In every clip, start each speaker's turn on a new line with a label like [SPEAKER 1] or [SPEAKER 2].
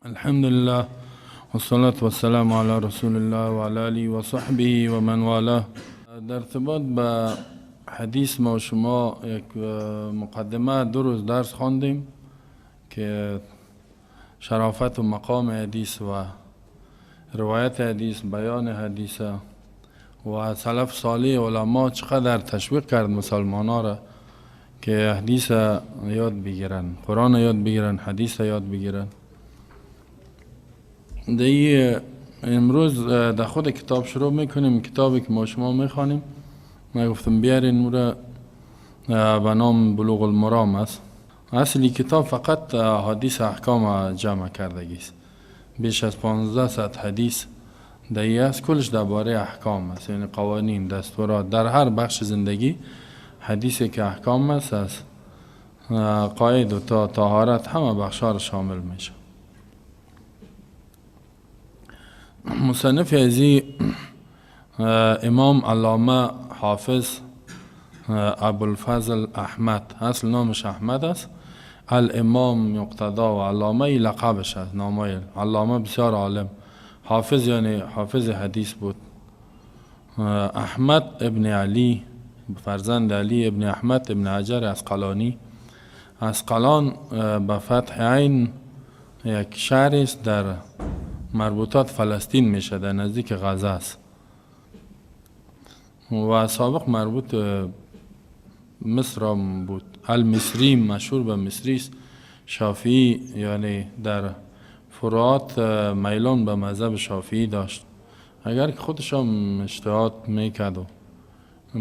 [SPEAKER 1] الحمد لله والصلاة والسلام علی رسول الله و علی آله و صحبه و من والاه. در ارتباط به حدیث ما و شما یک مقدمه دو روز درس خواندیم که شرافت و مقام حدیث و روایت حدیث، بیان حدیث و سلف صالح علما چقدر تشویق کرد مسلمان ها را که حدیث یاد بگیرن، قرآن یاد بگیرن، حدیث یاد بگیرن. دی امروز در خود کتاب شروع میکنیم. کتابی که ما شما میخوانیم، من گفتم بیارین او را، به نام بلوغ المرام است. اصلی کتاب فقط حدیث احکام جمع کردگی است. بیش از 15 صد حدیث در است، کلش درباره احکام است، یعنی قوانین، دستورات در هر بخش زندگی. حدیثی که احکام است از قاید و تا طهارت همه بخش‌ها را شامل میشه. مصنف ازی امام علامه حافظ ابوالفضل احمد، اصل نامش احمد است. الامام یقتدا و علامه لقبش است، نامای علامه بسیار عالم، حافظ یعنی حافظ حدیث بود. احمد ابن علی، فرزند علی ابن احمد ابن حجر عسقلانی. عسقلان به فتح عین یک شهر است در مربوطات فلسطین میشه، در نزدیک غزه است و سابق مربوط مصر هم بود. المصری مشهور به مصری است. شافعی یعنی در فروعات میلان به مذهب شافعی داشت، اگر که خودش هم اجتهاد میکرد و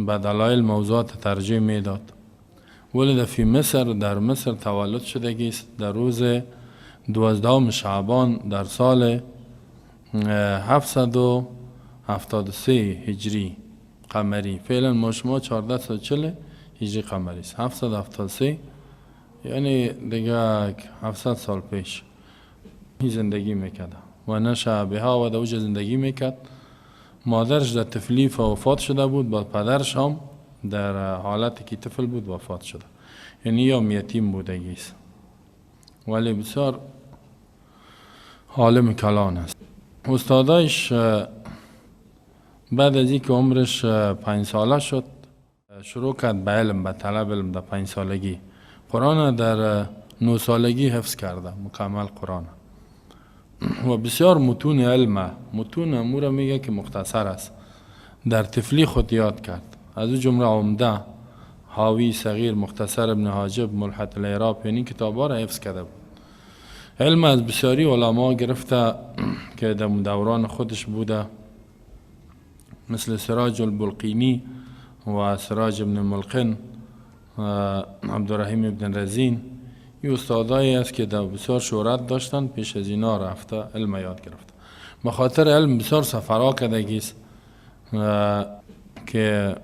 [SPEAKER 1] به دلایل موضوعات ترجیح میداد. ولد فی مصر، در مصر تولد شدگی است در روز 12 شعبان در سال 773 هجری قمری. فعلا ما شما 1440 هجری قمری است، 773 یعنی دیگه 700 سال پیش زندگی میکرد و نشأ بها و در اوج زندگی میکرد. مادرش در طفلی وفات شده بود، با پدرش هم در حالتی که طفل بود وفات شده، یعنی یا یتیم بودگی است، ولی بسیار عالم کلان است. استادایش بعد از اینکه عمرش 5 ساله شد شروع کرد به علم، به طلب علم. در 5 سالگی قرآن در 9 سالگی حفظ کرده، مکمل قرآن و بسیار متون علم، متون امور میگه که مختصر است، در طفلی خود یاد کرد. از او جمله عمده، حاوی صغیر، مختصر ابن حاجب، ملحط الاعراب، یعنی کتاب‌ها را حفظ کرده بود. علم از بسیاری علما گرفته که در دوران خودش بوده، مثل سراج البلقینی و سراج ابن ملقن، عبدالرحیم ابن رزین. این استادایی است که در بسیار شهرت داشتن، پیش از اینا رفته علم یاد گرفته. به خاطر علم بسیار سفرها کردگی است که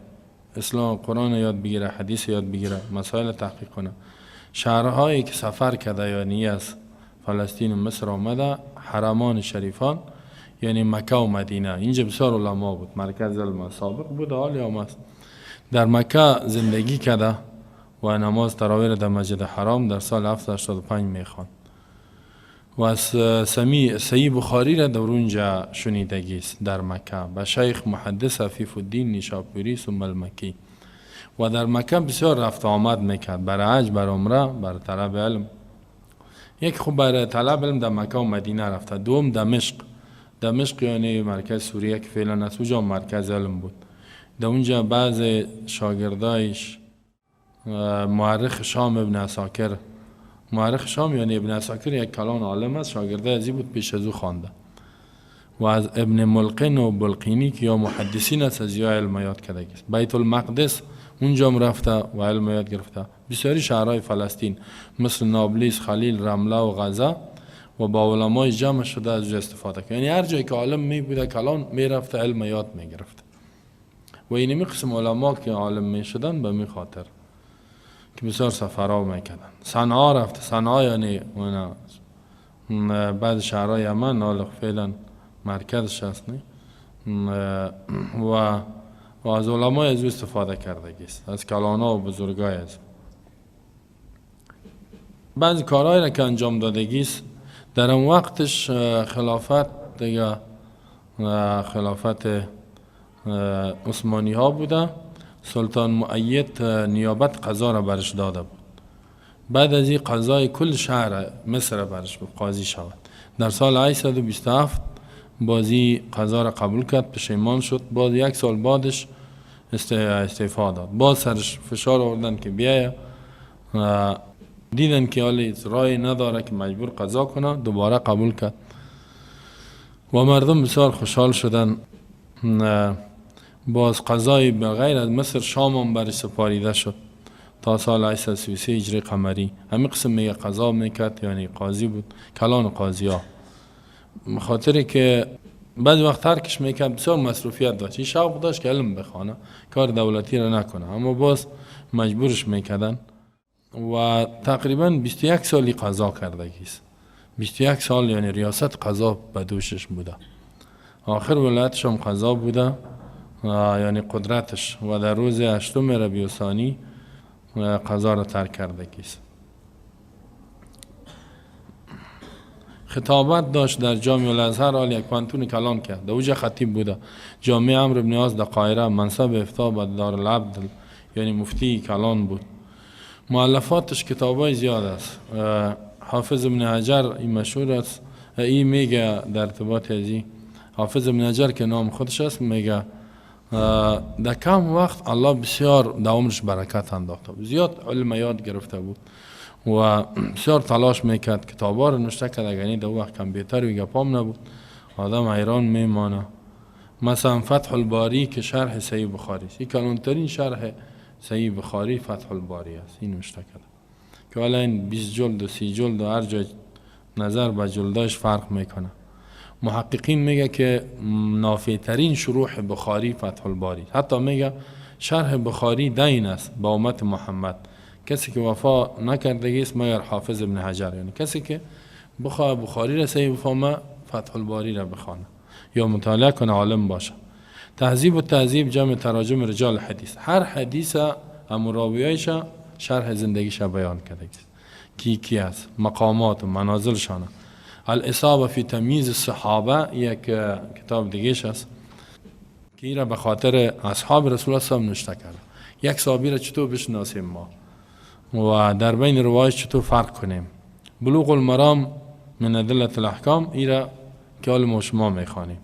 [SPEAKER 1] اسلام، قرآن یاد بگیره، حدیث یاد بگیره، مسائل تحقیق کنه. شهرهایی که سفر کرده یعنی از فلسطین و مصر آمده، حرمان شریفان یعنی مکه و مدینه، اینجا بسیار علما بود، مرکز علم سابق بود، حالی هم است. در مکه زندگی کرده و نماز تراویح در مسجد حرام در سال 785 میخوان و از صحیح بخاری را در اونجا شنیدگی است در مکه به شیخ محدث عفیف الدین نیشاپوری ثم المکی. و در مکه بسیار رفت آمد میکرد، بر حج، بر عمره، بر طلب علم. یک خوب برای طلب علم در مکه و مدینه رفته. دوم دمشق، دمشق یعنی مرکز سوریه که فعلا از اونجا مرکز علم بود. در اونجا بعض شاگردایش مورخ شام ابن عساکر، مورخ شام یعنی ابن عساکر یک کلان عالم است، شاگرده ازی بود، پیش از او خوانده. و از ابن ملقن و بلقینی که یا محدثین است از یا علم یاد کرده است. بیت المقدس اونجا هم رفته و علم یاد گرفته. بسیاری شهرهای فلسطین مثل نابلیس، خلیل، رمله و غزه و با علمای جمع شده از استفاده کرد. یعنی هر جایی که عالم می بوده کلان می رفته علم یاد می گرفته. و اینمی قسم علما که عالم می شدن به می خاطر که بسیار سفرها میکردن. صنعا رفته، صنعا یعنی بعد شهرهای یمن، حالا فعلا مرکزش هست نه، و از علمای از او استفاده کردگی است، از کلانا و بزرگای از. بعضی کارهایی را که انجام دادگی است در اون وقتش خلافت دیگه خلافت عثمانی ها بوده. سلطان مؤید نیابت قضا را برش داده بود. بعد از این قضای کل شهر مصر برش بود قاضی شود. در سال 827 بازی قضا را قبول کرد، پشیمان شد. باز یک سال بعدش استعفا داد. باز سرش فشار آوردن که بیایه، دیدن که حالی رای نداره که مجبور قضا کنه، دوباره قبول کرد و مردم بسیار خوشحال شدن. باز قضای به غیر از مصر شام هم برش سپاریده شد تا سال 833 هجری قمری. همین قسم میگه قضا میکرد، یعنی قاضی بود، کلان قاضی ها. خاطری که بعضی وقت ترکش میکرد، بسیار مصروفیت داشت، این شوق داشت که علم بخوانه، کار دولتی را نکنه، اما باز مجبورش میکردن و تقریبا 21 سالی قضا کردگیست. 21 سال یعنی ریاست قضا به دوشش بوده. آخر ولایتش هم قضا بوده، یعنی قدرتش، و در روز 8 ربیع الثانی قضا را ترک کردگیست. خطابت داشت در جامع الازهر، حال یک پانتون کلان کرد، در اوج خطیب بوده. جامع عمرو بن عاص در قاهره، منصب افتا به دارالعبد یعنی مفتی کلان بود. مؤلفاتش کتابای زیاد است. حافظ ابن حجر این مشهور است، این میگه در ارتباط ازی حافظ ابن حجر که نام خودش است، میگه در کم وقت الله بسیار در عمرش برکت انداخته بود، زیاد علم یاد گرفته بود و بسیار تلاش میکرد، کتابا رو نوشته کرد. اگر در وقت کامپیوتر و گپام نبود، آدم حیران میمانه. مثلا فتح الباری که شرح صحیح بخاری است، این کلانترین شرح صحیح بخاری فتح الباری است، این نوشته کرده که حالا این 20 جلد و 30 جلد و هر جای نظر به جلداش فرق میکنه. محققین میگه که نافع ترین شروح بخاری فتح الباری، حتی میگه شرح بخاری دین است با امت محمد، کسی که وفا نکردگی است مگر حافظ ابن حجر، یعنی کسی که بخواه بخاری را صحیح بفهمه فتح الباری را بخوانه یا مطالعه کنه، عالم باشه. تهذیب و تهذیب جمع تراجم رجال حدیث، هر حدیث امو راویایش شرح زندگیش بیان کرده کی کی است، مقامات و منازلشانه. الاصابه فی تمیز الصحابه یک کتاب دیگهش است که این را به خاطر اصحاب رسول الله صلی نوشته کرده. یک صحابی را چطور بشناسیم ما و در بین روایت چطور فرق کنیم. بلوغ المرام من ادله الاحکام، این را که حال ما شما میخوانیم.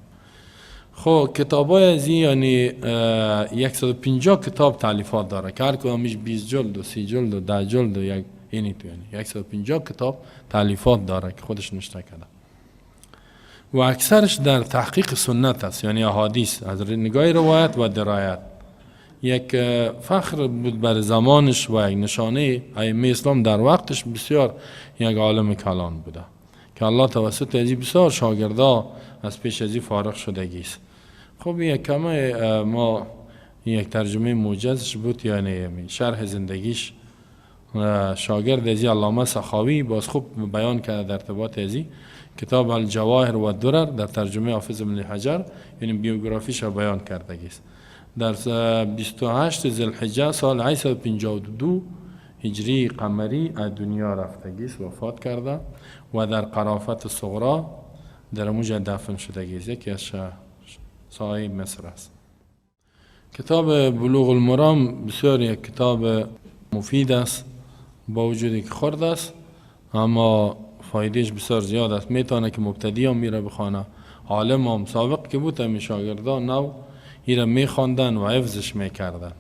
[SPEAKER 1] خب کتابای از این یعنی 150 کتاب تالیفات داره که هر کدامش 20 جلد و 30 جلد و 10 جلد و یک اینی تو، یعنی 150 کتاب تالیفات داره که خودش نوشته کرده و اکثرش در تحقیق سنت است، یعنی احادیث از نگاه روایت و درایت. یک فخر بود بر زمانش و یک نشانه ائمه اسلام در وقتش، بسیار یک عالم کلان بوده که الله توسط ازی بسیار شاگردا از پیش ازی فارغ شدگی است. خب یک کمه ما یک ترجمه موجزش بود، یعنی شرح زندگیش. شاگرد ازی علامه سخاوی باز خوب بیان کرده در ارتباط ازی کتاب الجواهر و الدرر در ترجمه حافظ ابن حجر، یعنی بیوگرافیش را بیان کردگی است. در 28 ذوالحجه سال 852 هجری قمری از دنیا رفتگی است، وفات کرده و در قرافت صغرا در موجه دفن شدگی است، یکی از سایه مصر است. کتاب بلوغ المرام بسیار یک کتاب مفید است، با وجودی که خرد است اما فایدهش بسیار زیاد است. میتونه که مبتدی هم میره بخوانه، عالم هم سابق که بود همی شاگردان نو ایره میخواندن و حفظش میکردن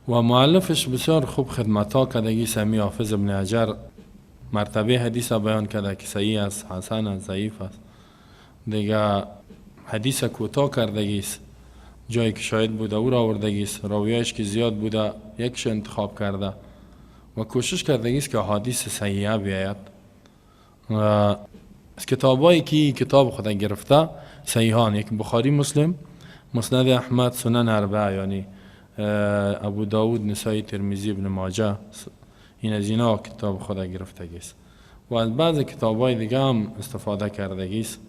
[SPEAKER 1] و مؤلفش بسیار خوب خدمت ها کردگی. سمی حافظ ابن حجر مرتبه حدیث بیان کرده که صحیح است، حسن است، ضعیف است. دیگه حدیث کوتاه کردگی است، جایی که شاید بوده او را آوردگی است، راویایش که زیاد بوده یکش انتخاب کرده و کوشش کردگی است که حدیث صحیحه بیاید. از کتابایی که کتاب خود گرفته صحیحان، یک بخاری، مسلم، مسند احمد، سنن اربعه یعنی ابو داود، نسائی، ترمذی، ابن ماجه، این از اینا کتاب خود گرفتگی است و از بعض کتابای دیگه هم استفاده کردگی است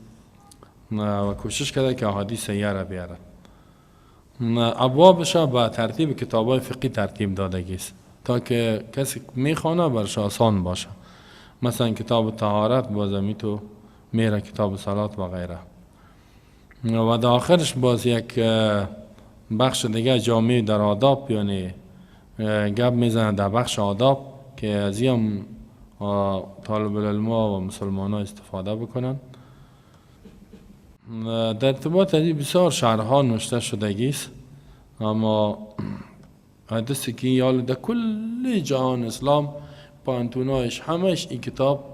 [SPEAKER 1] و کوشش کرده که احادیث صحیحه را بیارد. ابوابش با ترتیب کتابای فقهی ترتیب دادگی است تا که کسی میخوانه برش آسان باشه. مثلا کتاب طهارت باز تو میره کتاب صلات و غیره. و در آخرش باز یک بخش دیگه جامع در آداب، یعنی گپ میزنه در بخش آداب که از این طالب العلم و مسلمان ها استفاده بکنن. در ارتباط از بسیار شرح‌ها نوشته شدگی است، اما حدث که یال در کل جهان اسلام پانتونایش همش این کتاب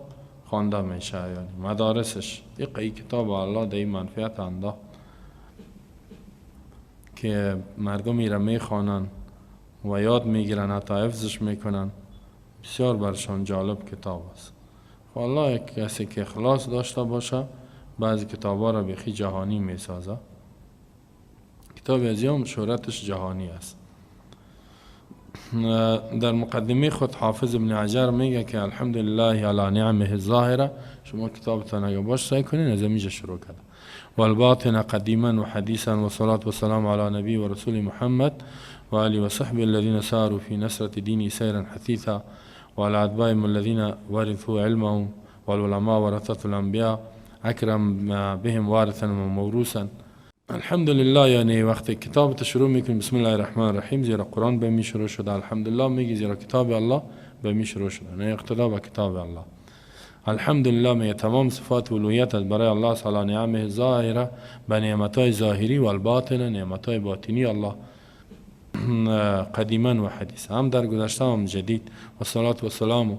[SPEAKER 1] خوانده میشه، یعنی مدارسش این کتاب الله در این منفعت انداخت که مردم ای را میخوانن و یاد میگیرن، حتی حفظش میکنن. بسیار برشان جالب کتاب است. خب الله یک کسی که اخلاص داشته باشه بعضی کتاب ها را بیخی جهانی میسازه. کتاب از هم شهرتش جهانی است. در مقدمه خود حافظ ابن حجر میگه که الحمدلله علی نعمه الظاهره. شما کتابتان اگه باش سعی کنین از اینجا شروع کرده. والباطن قدیما و حدیثا و صلاة و سلام علی نبی و رسول محمد و آله و صحبه الذین ساروا فی نصرة دینی سیرا حثیثا و علی اتباعهم الذین ورثوا علمهم والعلماء ورثة الانبیاء اکرم بهم وارثا و موروثا. الحمدلله، یعنی وقتی کتاب شروع میکنیم بسم الله الرحمن الرحیم، زیرا قرآن به می شروع شده. الحمدلله میگی زیرا کتاب الله به می شروع شده، نه اقتدا به کتاب الله. الحمدلله میگه تمام صفات اولویت از برای الله تعالی نعمه ظاهره به نعمتهای ظاهری و الباطنه، نعمتهای باطنی الله قدیما و حدیث، هم در گذشته هم جدید. و صلات و سلام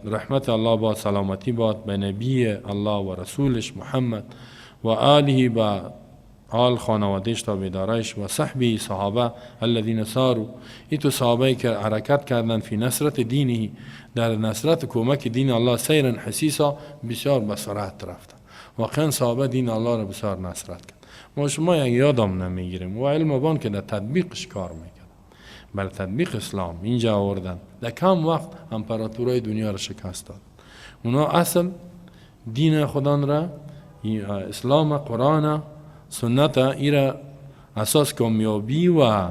[SPEAKER 1] رحمت الله باد، سلامتی باد به نبی الله و رسولش محمد و آله به آل خانوادهش تا بیدارش و صحبی صحابه الذین ساروا، ای تو صحابه که حرکت کردن فی نصرت دینی، در نصرت کمک دین الله سیرا حسیسا، بسیار به سرعت رفتن. واقعا صحابه دین الله را بسیار نصرت کرد. ما شما یک یادم نمیگیریم و علم بان که در تطبیقش کار میکرد، بر تطبیق اسلام اینجا آوردن. در کم وقت امپراتورای دنیا را شکست داد. اونا اصل دین خدان را، اسلام، قرآن، سنت ایرا اساس کامیابی و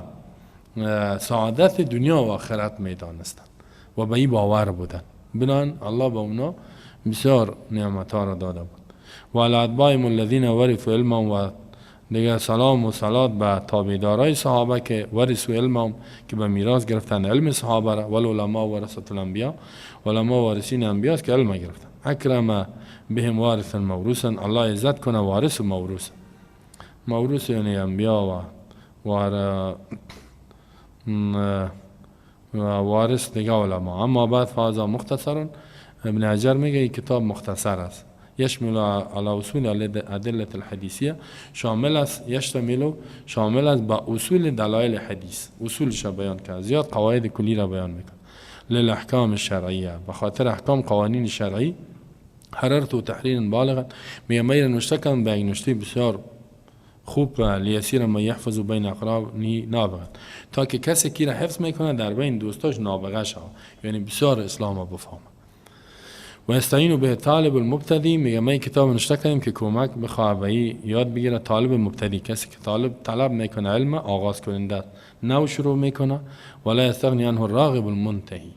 [SPEAKER 1] سعادت دنیا و آخرت میدانستند و به این باور بودن. بنان الله به اونا بسیار نعمت ها را داده بود. و علی اتباعهم الذین ورثوا علمهم، و دیگه سلام و صلات به تابعدارای صحابه که ورثوا علمهم، که به میراث گرفتن علم صحابه را، والعلماء ورثة الانبیاء، علما وارثین انبیا که علم گرفتن. اکرم بهم وارثا موروثا، الله عزت کنه وارث و موروث. موروث یعنی انبیا و وارث دیگه علما. اما بعد فهذا مختصر، ابن حجر میگه این کتاب مختصر است. یشمل علی اصول ادله الحدیثیه، شامل است، یشتمل شامل است با اصول دلایل حدیث، اصولش بیان کرد، زیاد قواعد کلی را بیان میکنه. للاحکام الشرعیه، به خاطر احکام قوانین شرعی. حررت تحریر بالغا، میگه من نوشته کردم به یک نوشته بسیار خوب، لیسیر ما یحفظ بین اقرانه نابغا، تا که کسی کی را حفظ میکنه در بین دوستاش نابغه شود، یعنی بسیار اسلام بفهمه. و استعین به طالب المبتدی، میگه من کتاب نوشته کردیم که کمک بخواه و یاد بگیره طالب مبتدی، کسی که طالب طلب میکنه علم، آغاز کننده نو شروع میکنه. ولا یستغنی عنه الراغب المنتهی،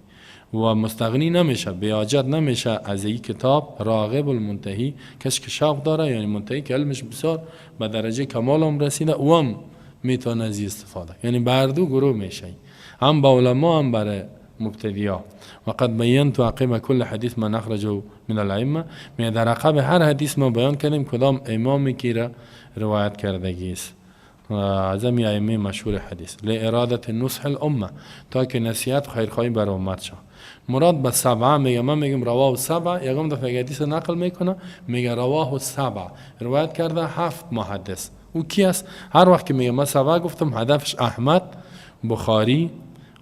[SPEAKER 1] و مستغنی نمیشه، بیاجت نمیشه از این کتاب راغب المنتهی، کسی که شوق داره، یعنی منتهی که علمش بسیار به درجه کمال هم رسیده، او هم میتونه از استفاده، یعنی بر دو گروه میشه، هم با علما هم برای مبتدیا. وقد بینت عقب کل حدیث من اخرجه من الائمه، می در عقب هر حدیث ما بیان کردیم کدام امامی کی را روایت کردگی است، از ائمه مشهور حدیث. لارادت نصح الامه، تا که نصیحت خیرخواهی بر امت شد. مراد به سبعه، میگه من میگم رواه سبعه، یکم دفعه حدیث نقل میکنه میگه رواه سبعه، روایت کرده هفت محدث. او کی است؟ هر وقت که میگه من سبعه گفتم، هدفش احمد، بخاری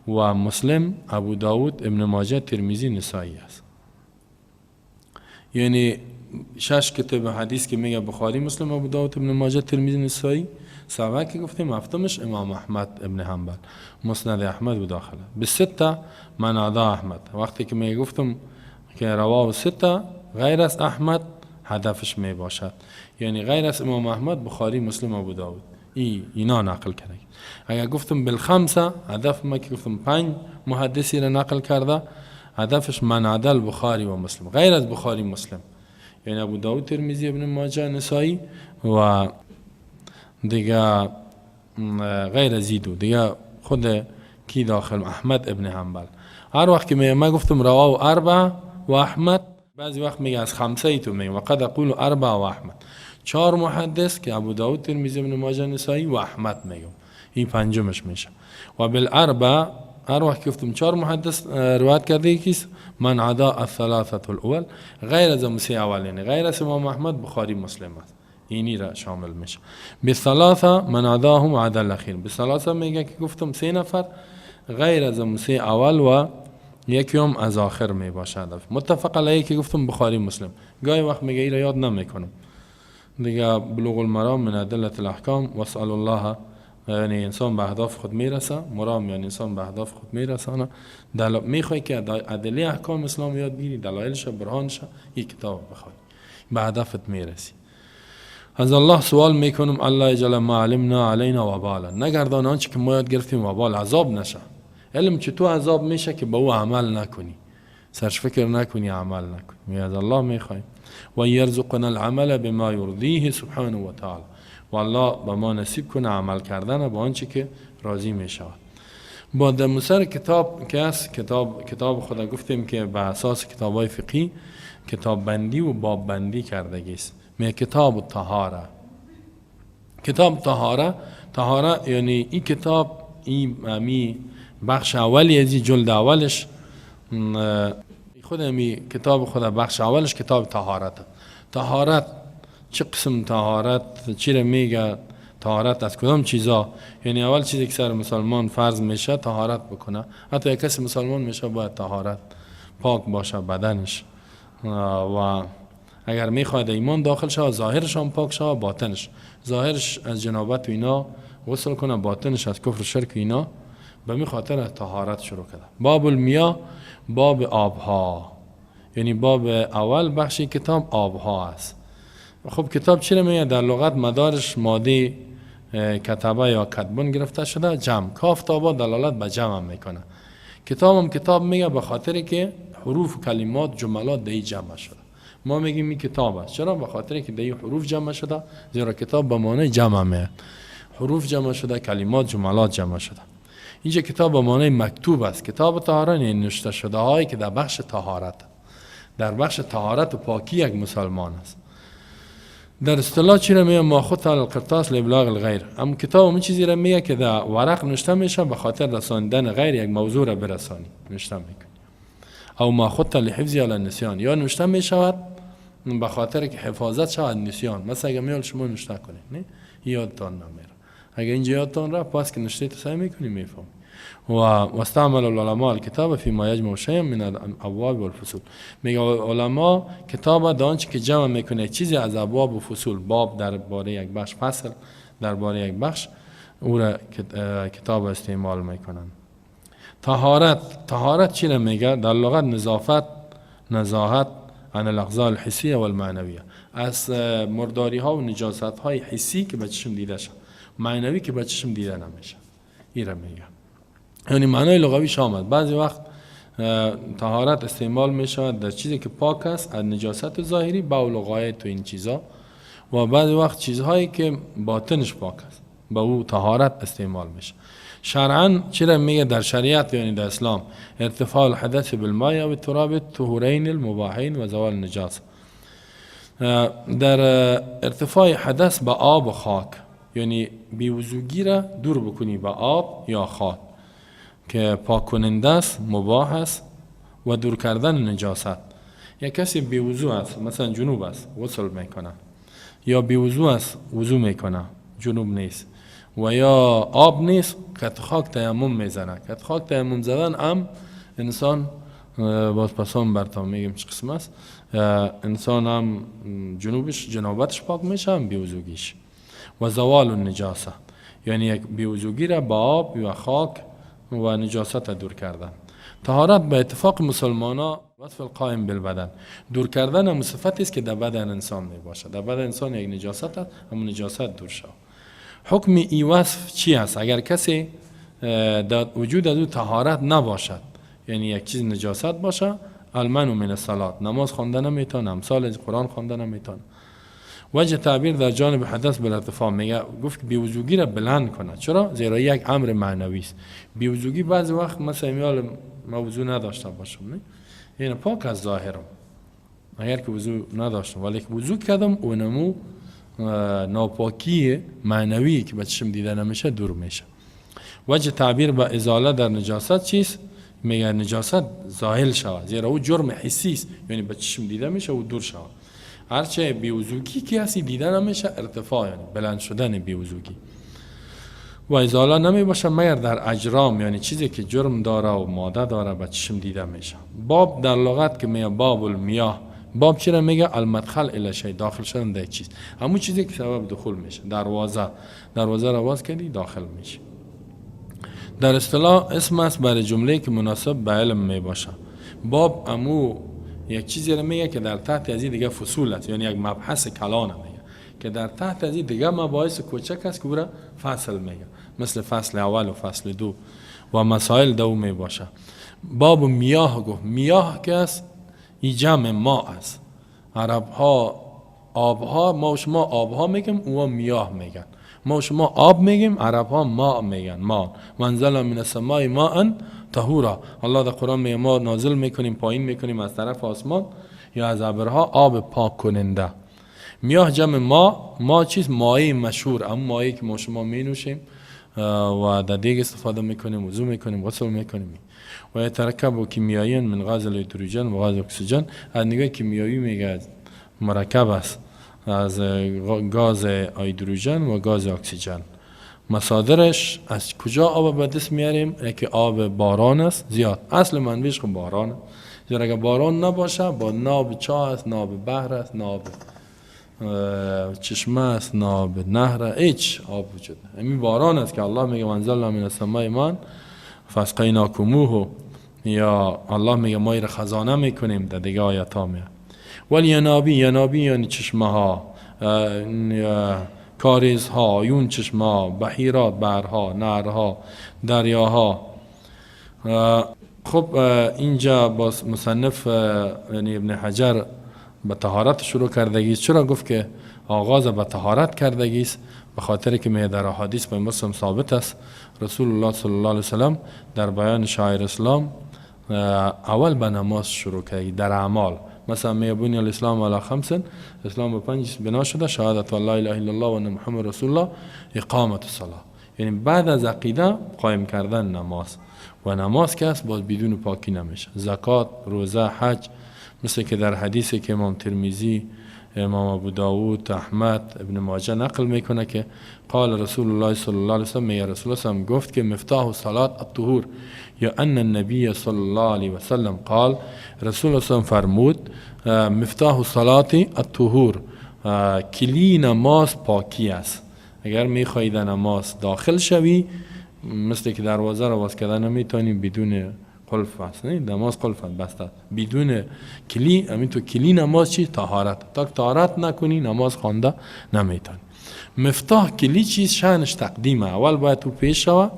[SPEAKER 1] و مسلم، ابو داود، ابن ماجه، ترمذی، نسائی است. یعنی شش کتاب حدیث که میگه بخاری، مسلم، ابو داود، ابن ماجه، ترمذی، نسائی، سبعه که گفتیم هفتمش امام احمد ابن حنبل، مسند احمد و داخله. به سته من عدا احمد، وقتی که میگه گفتم که رواه سته غیر از احمد هدفش می باشد، یعنی غیر از امام احمد، بخاری، مسلم، ابو داود، اینا نقل کرده. اگر گفتم بالخمسه، هدف ما که گفتم پنج محدثی را نقل کرده، هدفش من عدا البخاری و مسلم، غیر از بخاری مسلم، یعنی ابو داود، ترمذی، ابن ماجه، نسائی و دیگه غیر از دو دیگه خود کی داخل، احمد ابن حنبل. هر وقت که ما گفتم رواه اربع و احمد، بعضی وقت میگه از خمسه ای تو میگه و قد اقول اربع و احمد، چهار محدث که ابو داود، ترمذی، ابن ماجه، نسائی و احمد میگم، این پنجمش میشه. و بالاربع هر وقت گفتم چهار محدث روایت کرده کیست، من عدا الثلاثه الاول، غیر از سه اول، یعنی غیر از امام احمد، بخاری، مسلم است، اینی را شامل میشه. بالثلاثه من عداهم عدا الاخیر، بالثلاثه میگه که گفتم سه نفر غیر از سه اول و یکی هم از آخر می باشد. متفق علیه که گفتم بخاری مسلم، گاهی وقت میگه ای را یاد نمیکنم دیگه. بلوغ المرام من ادله الاحکام. واسال الله، یعنی انسان به اهداف خود میرسه، مرام یعنی انسان به اهداف خود میرسانه. میخوای که ادله احکام اسلام یاد بگیری، دلایلش، برهانش، یک کتاب بخوانی، به هدفت میرسی. از الله سوال میکنم الله یجعل ما علمنا علینا وبالا، نگردان آنچه که ما یاد گرفتیم وبال، عذاب نشه. علم چطور عذاب میشه؟ که به او عمل نکنی، سرش فکر نکنی، عمل نکنی. می از الله میخوایم و یرزقنا العمل بما یرضیه سبحانه و تعالی، و الله به ما نصیب کنه عمل کردن با آنچه که راضی میشود. با در سر کتاب که است، کتاب خدا گفتیم که به اساس کتاب های فقهی کتاب بندی و باب بندی کردگی است. می کتاب طهاره، کتاب طهاره، طهاره یعنی این کتاب، این می بخش اولی از جلد اولش، خود می کتاب خود بخش اولش کتاب طهارت. طهارت چه قسم طهارت، چی را میگه طهارت، از کدام چیزا؟ یعنی اول چیزی که سر مسلمان فرض میشه طهارت بکنه. حتی یک کسی مسلمان میشه باید طهارت پاک باشه بدنش، و اگر میخواد ایمان داخل شود ظاهرش هم پاک شود، باطنش، ظاهرش از جنابت و اینا غسل کنه، باطنش از کفر و شرک و اینا. به می خاطر از طهارت شروع کرده. باب المیا، باب آبها، یعنی باب اول بخش کتاب آبها است. خب کتاب چی میگه؟ در لغت مدارش ماده کتبه یا کتبون گرفته شده، جمع، کاف تابا دلالت به جمع میکنه. کتاب هم کتاب میگه به خاطر که حروف، کلمات، جملات دی جمع شده. ما میگیم این کتاب است، چرا؟ به خاطر که دی حروف جمع شده، زیرا کتاب به معنی جمع میاد، حروف جمع شده، کلمات، جملات جمع شده. اینجا کتاب به معنی مکتوب است. کتاب طهارت یعنی نوشته شده هایی که در بخش طهارت، در بخش طهارت و پاکی یک مسلمان است. در اصطلاح چی را میگه؟ ما خط علی القرطاس لابلاغ الغیر. اما کتاب اون چیزی را میگه که در ورق نوشته میشه به خاطر رساندن غیر، یک موضوع را برسانی نوشته میکنی. او ما خط لحفظ علی النسیان، یا نوشته میشود به خاطر که حفاظت شود نسیان. مثلا اگه میال شما نوشته کنید نه یادتان نمیره، اگه اینجا یادتان رفت پس که نوشته تو سعی میکنی میفهمی. و واستعمل العلماء الكتاب فيما يجمع شيئا من الابواب والفصول. میگه علما کتاب دانچ که جمع میکنه چیزی از ابواب و فصول، باب درباره یک بخش، فصل درباره یک بخش، او را کتاب استعمال میکنن. طهارت، طهارت چی را میگه؟ در لغت نظافت، نزاهت عن الاقذار الحسیه والمعنویه، از مرداری ها و نجاست های حسی که به چشم دیده شد، معنوی که به چشم دیده نمیشه، این را میگه. یعنی معنای لغویش آمد. بعضی وقت طهارت استعمال می شود در چیزی که پاک است از نجاست ظاهری، بول و غایط و این چیزا، و بعضی وقت چیزهایی که باطنش پاک است به او طهارت استعمال میشه. شرعا چرا میگه؟ در شریعت یعنی در اسلام ارتفاع الحدث بالماء او التراب الطهورین المباحین و زوال النجاسه، در ارتفاع حدث به آب و خاک، یعنی بیوضوگی را دور بکنی به آب یا خاک که پاک کننده است، مباح است، و دور کردن نجاست. یک کسی بیوضو است، مثلا جنوب است، غسل میکنه، یا بیوضو است وضو میکنه، جنوب نیست و یا آب نیست، کت خاک تیمم میزنه. کت خاک تیمم زدن هم انسان باز پسان برتان میگیم چه قسم است، انسان هم جنوبش، جنابتش پاک میشه، هم بیوضوگیش. و زوال النجاسه، یعنی یک بیوضوگی را با آب یا خاک و نجاست دور کردن. طهارت به اتفاق مسلمان ها وصف القائم بالبدن، دور کردن هم صفتی است که در بدن انسان می باشد. در بدن انسان یک نجاست است، هم نجاست دور شود. حکم ای وصف چی است؟ اگر کسی در وجود از او طهارت نباشد، یعنی یک چیز نجاست باشه، المنع من الصلاه، نماز خوانده نمیتونه، امثال از قرآن خوانده نمیتونه. وجه تعبیر در جانب حدث بالارتفاع، میگه گفت که بیوضوگی را بلند کنه. چرا؟ زیرا یک امر معنوی است. بیوضوگی بعضی وقت مثلا میال موضوع نداشته باشم، نه؟ یعنی پاک از ظاهرم اگر که وضو نداشتم، ولی که وضو کردم اونمو ناپاکی معنوی که به چشم دیده نمیشه دور میشه. وجه تعبیر به ازاله در نجاست چیست؟ میگه نجاست زائل شود، زیرا او جرم حسی است، یعنی به چشم دیده میشه و دور شود. هرچه بیوضوگی که هستی دیده نمیشه، ارتفاع یعنی بلند شدن بیوضوگی و ازاله نمی باشه مگر در اجرام، یعنی چیزی که جرم داره و ماده داره به چشم دیده میشه. باب در لغت که میگه باب المیاه، باب چرا میگه؟ المدخل الی شیء، داخل شدن در چیز، همون چیزی که سبب دخول میشه. دروازه، دروازه را باز کردی داخل میشه. در اصطلاح اسم است برای جمله که مناسب به علم می باشه. باب امو یک چیزی را میگه که در تحت از این دیگه فصول است، یعنی یک مبحث کلان میگه که در تحت از این دیگه مباحث کوچک است که او را فصل میگه، مثل فصل اول و فصل دو و مسائل دو می باشه. باب میاه گفت، میاه که است این جمع ما است. عرب ها آبها، ما و شما آبها میگیم، اونا میاه میگن. ما و شما آب میگیم، عرب ها ما میگن. ما وانزل من السماء ماء طهورا، الله در قرآن میگه ما نازل میکنیم، پایین میکنیم از طرف آسمان یا از ابرها آب پاک کننده. میاه جمع ما، ما چیز مایع مشهور، اما مایعی که ما شما می نوشیم و در دیگ استفاده میکنیم، وضو میکنیم، غسل میکنیم. و یترکب کیمیایی من غاز الهیدروژن و غاز اکسیژن. از نگاه کیمیایی میگه مرکب است از گاز هیدروژن و گاز اکسیژن. مصادرش از کجا آب به دست میاریم؟ یکی آب باران است زیاد، اصل منبعش خب باران است. زیرا اگر باران نباشه با ناب چاه است، ناب بحر است، ناب چشمه است، ناب نهر، هیچ آب وجود نداره. همین باران است که الله میگه وانزلنا من السماء ماء فاسقیناکموه، یا الله میگه ما را خزانه میکنیم، در دیگه آیات ها میگه. ولی ینابی، ینابی یعنی چشمه ها، کاریز ها، عیون چشمه ها، بحیرات، بحرها، نهرها، دریاها. خب اینجا باز مصنف یعنی ابن حجر به طهارت شروع کردگی. چرا گفت که آغاز به طهارت کردگی است؟ به خاطر که می در احادیث به مسلم ثابت است رسول الله صلی الله علیه وسلم در بیان شعائر اسلام اول به نماز شروع کردگی در اعمال. مثلا می بنی الاسلام علی خمس، اسلام به 5 بنا شده، شهادت لا اله الا الله و ان محمد رسول الله، اقامت الصلاه، یعنی بعد از عقیده قایم کردن نماز. و نماز که است باز بدون پاکی نمیشه. زکات، روزه، حج، مثل که در حدیثی که امام ترمذی، امام ابو داود، احمد، ابن ماجه نقل میکنه که قال رسول الله صلی الله علیه وسلم، میگه رسول الله صلی گفت که مفتاح الصلاه الطهور، یا ان النبی صلی الله علیه و سلم قال، رسول الله صلی فرمود مفتاح الصلاه الطهور، کلی نماز پاکی است. اگر میخوای در نماز داخل شوی، مثل که دروازه را باز کردن نمیتونی بدون قلف است، نه نماز قلف بسته بدون کلی. همین تو کلی نماز چی؟ طهارت. تا طهارت نکنی نماز خوانده نمیتونی. مفتاح کلی چیز شأنش تقدیمه، اول باید تو پیش شوه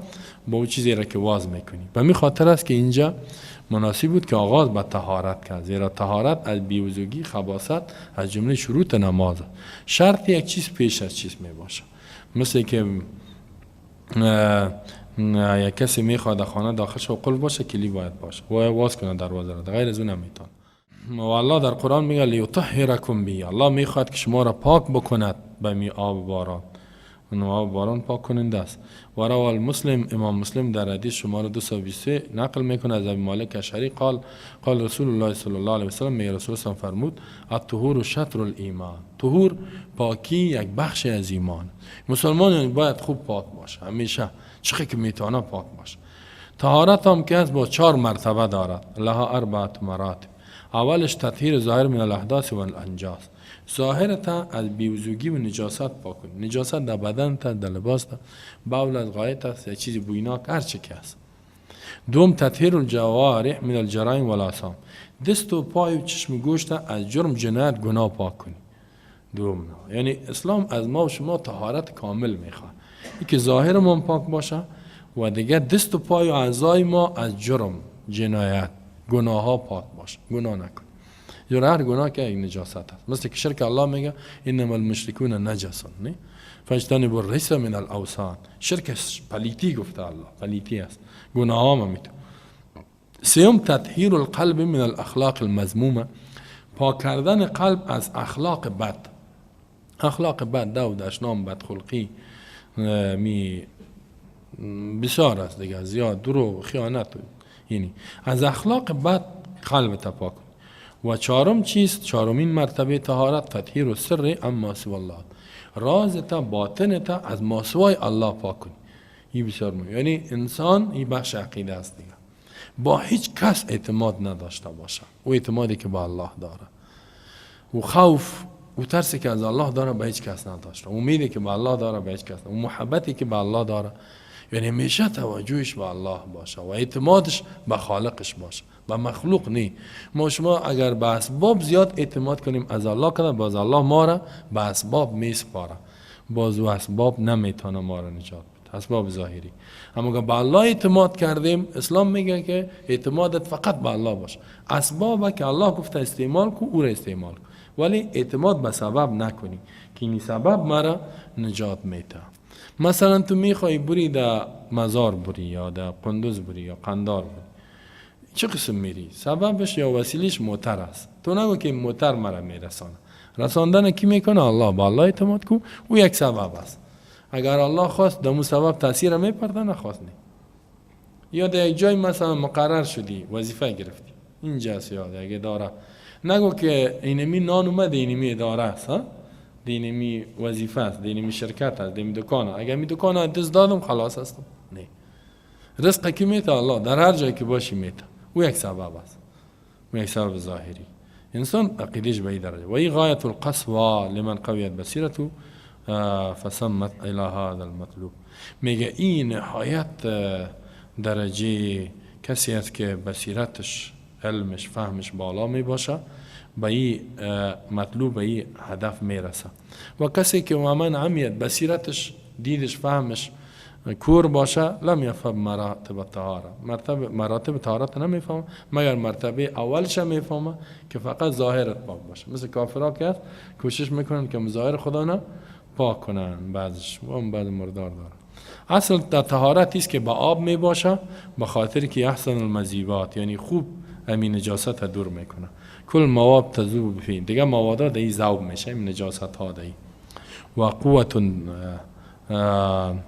[SPEAKER 1] با اون چیزی را که واز میکنی. به می خاطر است که اینجا مناسب بود که آغاز به طهارت کرد، زیرا طهارت از بیوضوگی، خباثت از جمله شروط نماز. شرط یک چیز پیش از چیز می باشه. مثل که یک کسی میخواد خانه داخل شو قلف باشه، کلی باید باشه و واز کنه دروازه را، غیر از اون نمیتونه. و الله در قرآن میگه لیطهرکم به، الله میخواد که شما را پاک بکند به می آب باران. اون آب باران پاک کننده است. و رواه المسلم، امام مسلم در حدیث شماره 223 نقل میکنه از ابی مالک اشعری قال قال رسول الله صلی الله علیه و سلم، میگه رسول الله فرمود الطهور شطر الایمان، طهور پاکی یک بخش از ایمان. مسلمان یعنی باید خوب پاک باشه، همیشه چه که میتونه پاک باشه. طهارت هم که از با 4 مرتبه دارد، لها 4 مراتب. اولش تطهیر ظاهر من الاحداث و الانجاس، ظاهر تا از بیوضوگی و نجاست پاک کنی. نجاست در بدن تا، در لباس تا، بول از غایط است، یا چیزی بویناک، هر چه که است. دوم تطهیر الجوارح من الجرائم والآثام، دست و پای و چشم و گوشت از جرم، جنایت، گناه پاک کنی. دوم نه. یعنی اسلام از ما و شما طهارت کامل میخواد، این که ظاهر ما پاک باشه و دیگه دست و پای و اعضای ما از جرم، جنایت، گناه ها پاک باشه، گناه نکن. یا هر گناه که یک نجاست است، مثل که شرک الله میگه انما المشرکون نجسون، نه فاجتنبوا الرجس من الاوثان. شرک پلیتی گفته الله، پلیتی است، گناه ها میتونه. سوم تطهیر القلب من الاخلاق المذمومه، پاک کردن قلب از اخلاق بد. اخلاق بد، دو دشنام، بدخلقی می بسیار است دیگه، زیاد دروغ، خیانت، یعنی از اخلاق بد قلب تا پاک. و چهارم چیست؟ چهارمین مرتبه طهارت تطهیر سر اما سوى الله، راز تا باطن تا از ماسوای الله پاک کنی. این بسیار مهم، یعنی انسان این بخش عقیده است دیگه، با هیچ کس اعتماد نداشته باشه، او اعتمادی که با الله داره، و خوف و ترسی که از الله داره به هیچ کس نداشته، امیدی که به الله داره به هیچ کس نداشته، و محبتی که به الله داره، یعنی همیشه توجهش به الله باشه و اعتمادش به خالقش باشه، به مخلوق نی. ما شما اگر به اسباب زیاد اعتماد کنیم از الله کنه، باز الله ما را به اسباب میسپاره، باز و اسباب نمیتونه ما را نجات بده، اسباب ظاهری. اما اگر به الله اعتماد کردیم، اسلام میگه که اعتمادت فقط به الله باشه، اسباب که الله گفته استعمال کو او را استعمال کو، ولی اعتماد به سبب نکنی که این سبب مرا نجات میده. مثلا تو میخوای بری در مزار بری یا در قندوز بری یا قندار بری، چه قسم میری؟ سببش یا وسیلش موتر است. تو نگو که موتر مرا میرسانه، رساندن کی میکنه؟ الله. با الله اعتماد کو، او یک سبب است. اگر الله خواست دمو سبب تاثیر میپرده، نخواست نه. یا در یک جای مثلا مقرر شدی، وظیفه گرفتی، اینجاست یا یک اداره، نگو که اینمی نان اومد، اینمی اداره است، ها، دینمی وظیفه است، دینمی شرکت است، دینمی دکان. اگر می دکان دست دادم خلاص هستم. نه، رزق کی میته؟ الله. در هر جایی که باشی میته. او یک سبب است، او یک سبب ظاهری. انسان عقیدش به این درجه. و این غایت القسوة لمن قویت بصیرته فسمت الى هذا المطلوب. میگه این نهایت درجه کسی است که بصیرتش، علمش، فهمش بالا می باشه، به این مطلوب، به این هدف میرسه. و کسی که ومن عمیت بصیرتش، دیدش، فهمش کور باشه، لم یفهم مراتب الطهاره، مراتب طهارت نمیفهمه، مگر مرتبه اولش میفهمه که فقط ظاهرت پاک باشه. مثل کافرها که هست کوشش میکنن که ظاهر خدا نه پاک کنن، بعضش و هم بعض مردار داره. اصل در طهارت است که با آب میباشه، به خاطر که احسن المذیبات، یعنی خوب همین نجاست دور میکنه. کل مواد تذوب فی، دیگه مواد در ذوب میشه، این نجاست ها در. و قوت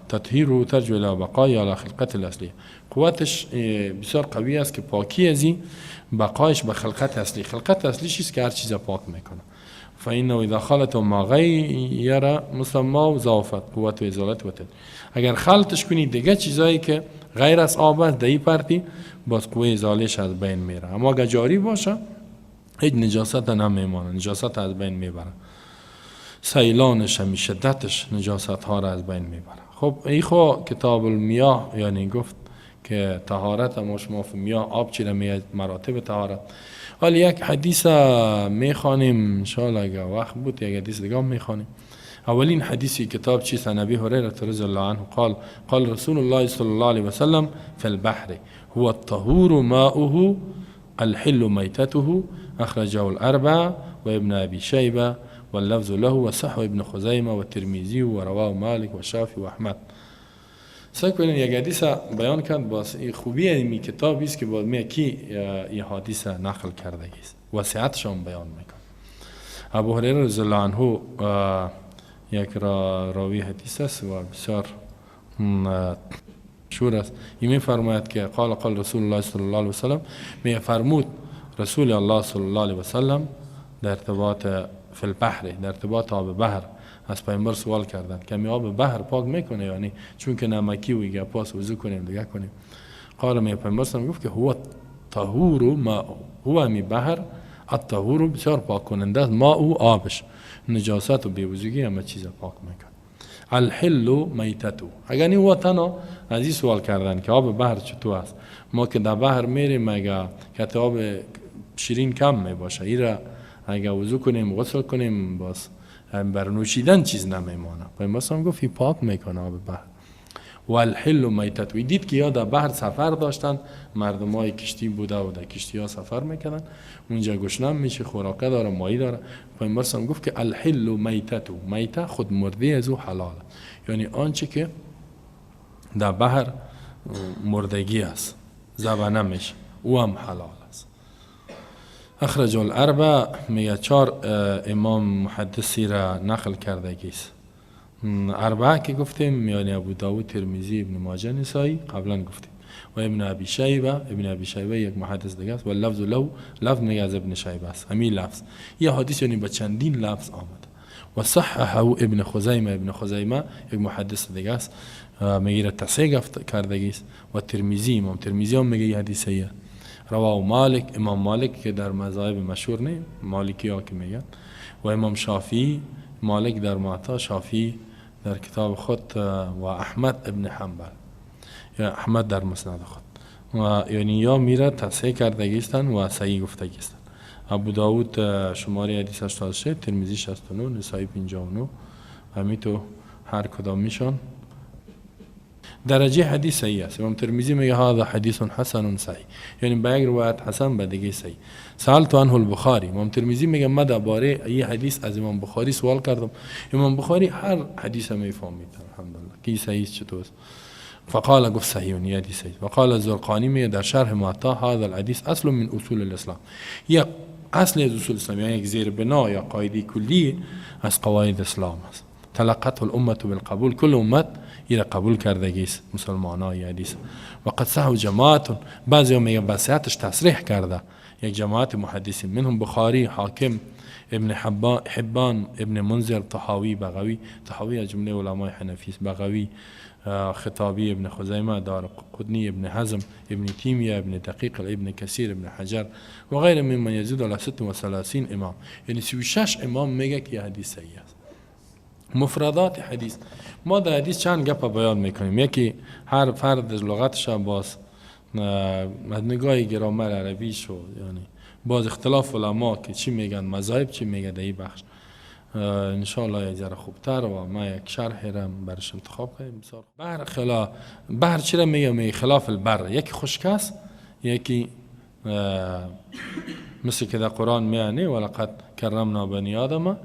[SPEAKER 1] تطهیر ترجع الى بقای على خلقت الاصلی، قوتش بسیار قوی است که پاکی از این بقایش به خلقت اصلی. خلقت اصلی چیست که هر چیز پاک میکنه. فانه اذا خلط ما غیر مسمى ضعفت قوت و ازالت و تد. اگر خلطش کنی دیگه چیزایی که غیر از آب است در پرتی، باز قوه ازالش از بین میره. اما اگر جاری باشه هیچ نجاست نمیمانه، نجاست از بین میبره، سیلانش همی شدتش نجاست ها را از بین میبره. خب ای خو کتاب المیاه، یعنی گفت که طهارت ما شما میاه آب چی را مراتب طهارت. حالا یک حدیث میخوانیم انشاءالله، اگر وقت بود یک حدیث دیگه میخوانیم. اولین حدیث کتاب چیست؟ عن ابي هريره رضي الله عنه قال قال رسول الله صلى الله عليه وسلم في البحر هو الطهور ماؤه الحل ميتته، اخرجه الاربعه وابن ابي شيبه واللفظ له وصححه ابن خزيمه والترمذي ورواه مالك والشافعي واحمد. سعی کنین یک حدیث بیان کرد. باز خوبی این کتاب است که باز می کی این حدیث نقل کرده است و صحتش هم بیان میکنه. ابو هریره رضی الله عنه یک راوی حدیث است و بسیار مشهور است. این میفرماید که قال قال رسول الله صلی الله علیه وسلم، می فرمود رسول الله صلی الله علیه وسلم در ارتباط فی البحر، در ارتباط آب بحر. از پیامبر سوال کردن که می آب بحر پاک میکنه، یعنی چون که نمکی و دیگه پاس وضو کنیم دیگه کنیم. قال می پیامبر گفت که هو طهور ما هو، می بحر الطهور بسیار پاک کننده است، ما او آبش نجاست و بی‌وضویی همه چیز پاک میکنه. الحل میتتو. اگر این وطنا از این سوال کردن که آب بحر چطور است، ما که در بحر میریم اگه که آب شیرین کم میباشه، ایرا اگه وضو کنیم غسل کنیم باز بر نوشیدن چیز نمیمانه. پیامبر گفت پاک میکنه آب بحر. و الحل میتت. و دید که یا در بحر سفر داشتن، مردم های کشتی بوده و در کشتی ها سفر میکردن، اونجا گشنه میشه، خوراکه داره، ماهی داره. پیامبر صلی گفت که الحل میتت، میته خود مرده از او حلال، یعنی آنچه که در بحر مردگی است، ذبح نمیشه، او هم حلال است. اخرج الاربع، میگه 4 امام محدثی را نقل کرده گیست. اربعه که گفتیم یعنی ابو داود، ترمذی، ابن ماجه، نسائی قبلا گفتیم، و ابن ابی شیبه. ابن ابی شیبه یک محدث دیگه است و لفظ له لفظ میگه از ابن شیبه است، همین لفظ. یه حدیث یعنی با چندین لفظ آمده. و صححه ابن خزیمه، ابن خزیمه یک محدث دیگه است، میگه تصحیح کرده است. و ترمذی، امام ترمذی هم میگه حدیث صحیح. رواه مالک، امام مالک که در مذاهب مشهور نه، مالکی ها که میگن، و امام شافعی، مالک در موطا، شافعی در کتاب خود، و احمد ابن حنبل، یا احمد در مسند خود، و یعنی یا میره تصحیح کردگیستن و صحیح گفتگیستن. ابو داود شماره حدیث 86، ترمذی 69، نسائی 59، همینطور هر کدام میشان درجه حدیث صحیح است. امام ترمذی میگه هذا حدیث حسن صحیح، یعنی با یک روایت حسن با دیگه صحیح. سألت عنه البخاری، امام ترمذی میگه من درباره این حدیث از امام بخاری سوال کردم. امام بخاری هر حدیث میفهمید الحمدلله کی صحیح چطور است. فقال گفت صحیح، حدیث صحیح. وقال الزرقانی میگه در شرح موطا هذا الحدیث اصل من اصول الاسلام، یک اصل از اصول اسلام، یعنی یک زیر بنا یا قاعده کلی از قواعد اسلام است. تلقته الامه بالقبول، کل امت ایره قبول کردگی است، مسلمان های حدیث. وقد صححه جماعت، بعضی هم میگن به صحتش تصریح کرده، یک جماعت محدثین منهم بخاری، حاکم، ابن حبان، ابن منذر، طحاوی، بغوی. طحاوی از جمله علمای حنفی است، بغوی، خطابی، ابن خزیمه، دار قطنی، ابن حزم، ابن تیمیه، ابن دقیق، ابن کثیر، ابن حجر و غیر ممن یزید علی 36 امام، یعنی 36 امام میگه که حدیث صحیح است. مفردات حدیث، ما در حدیث چند گپ بیان میکنیم. یکی هر فرد از لغتش باز از نگاه گرامر عربیش و یعنی باز اختلاف علما که چی میگن، مذاهب چی میگه در این بخش، انشالله یک ذره خوبتر و ما یک شرح را برش انتخاب کنیم. بسیار بحر خلا بحر چرا میگه؟ میگه خلاف البر، یکی خشک است، یکی مثل که در قرآن میانه ولقد کرمنا بنی آدم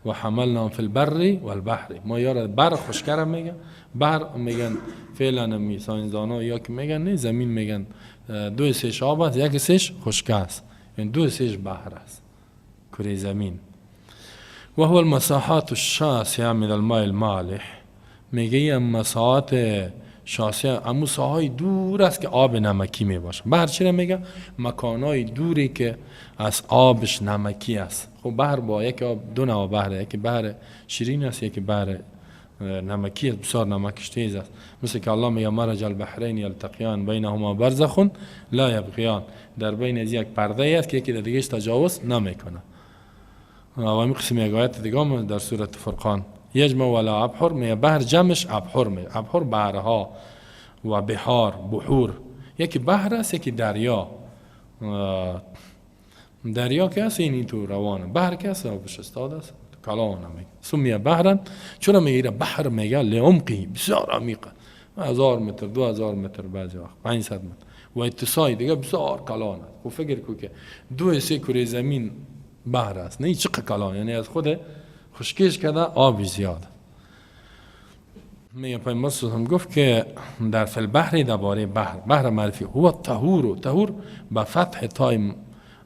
[SPEAKER 1] و حملناهم فی البر والبحر. ما یار بر خشکه را میگن، بحر میگن فعلا می ساینسدانا یا که میگن نه زمین میگن دو سهش آب است، یک سهش خشکه است، یعنی دو سهش بحر است کره زمین. و هو المساحات الشاسعه من الماء المالح، میگه مساحات شاسعه امو ساحای دور است که آب نمکی می باشه. بحر چرا میگه؟ مکانای دوری که از آبش نمکی است. خب بحر با یک آب دو نوع بحر، یکی بحر شیرین است، یکی بحر نمکی است، بسیار نمکش تیز است. مثل که الله میگه مرج البحرین یلتقیان بینهما برزخ لا یبغیان، در بین از یک پرده است که یکی در دیگهش تجاوز نمیکنه. و همین قسم یک آیت دیگه هم در سورة فرقان یجمع ولا ابحر، میگه بحر جمعش ابحر، میگه ابحر بحرها و بحار بحور، یکی بحر است یکی دریا. دریا که هست این تو روانه، بحر که هست آبش استاد است کلان میگه. سمیه بحرن، چرا میگه بحر؟ میگه لعمقه، بسیار عمیقه، 1000 متر 2000 متر بعضی وقت 500 متر و اتساعی دیگه بسیار کلان است. خب فکر کو که دو سه کره زمین بحر است، نه چقدر کلان، یعنی از خود خشکیش کرده آب زیاد. میگه پیامبر صلی الله علیه و گفت که در فی البحر درباره بحر، بحر معرفی هو الطهور، طهور به فتح تای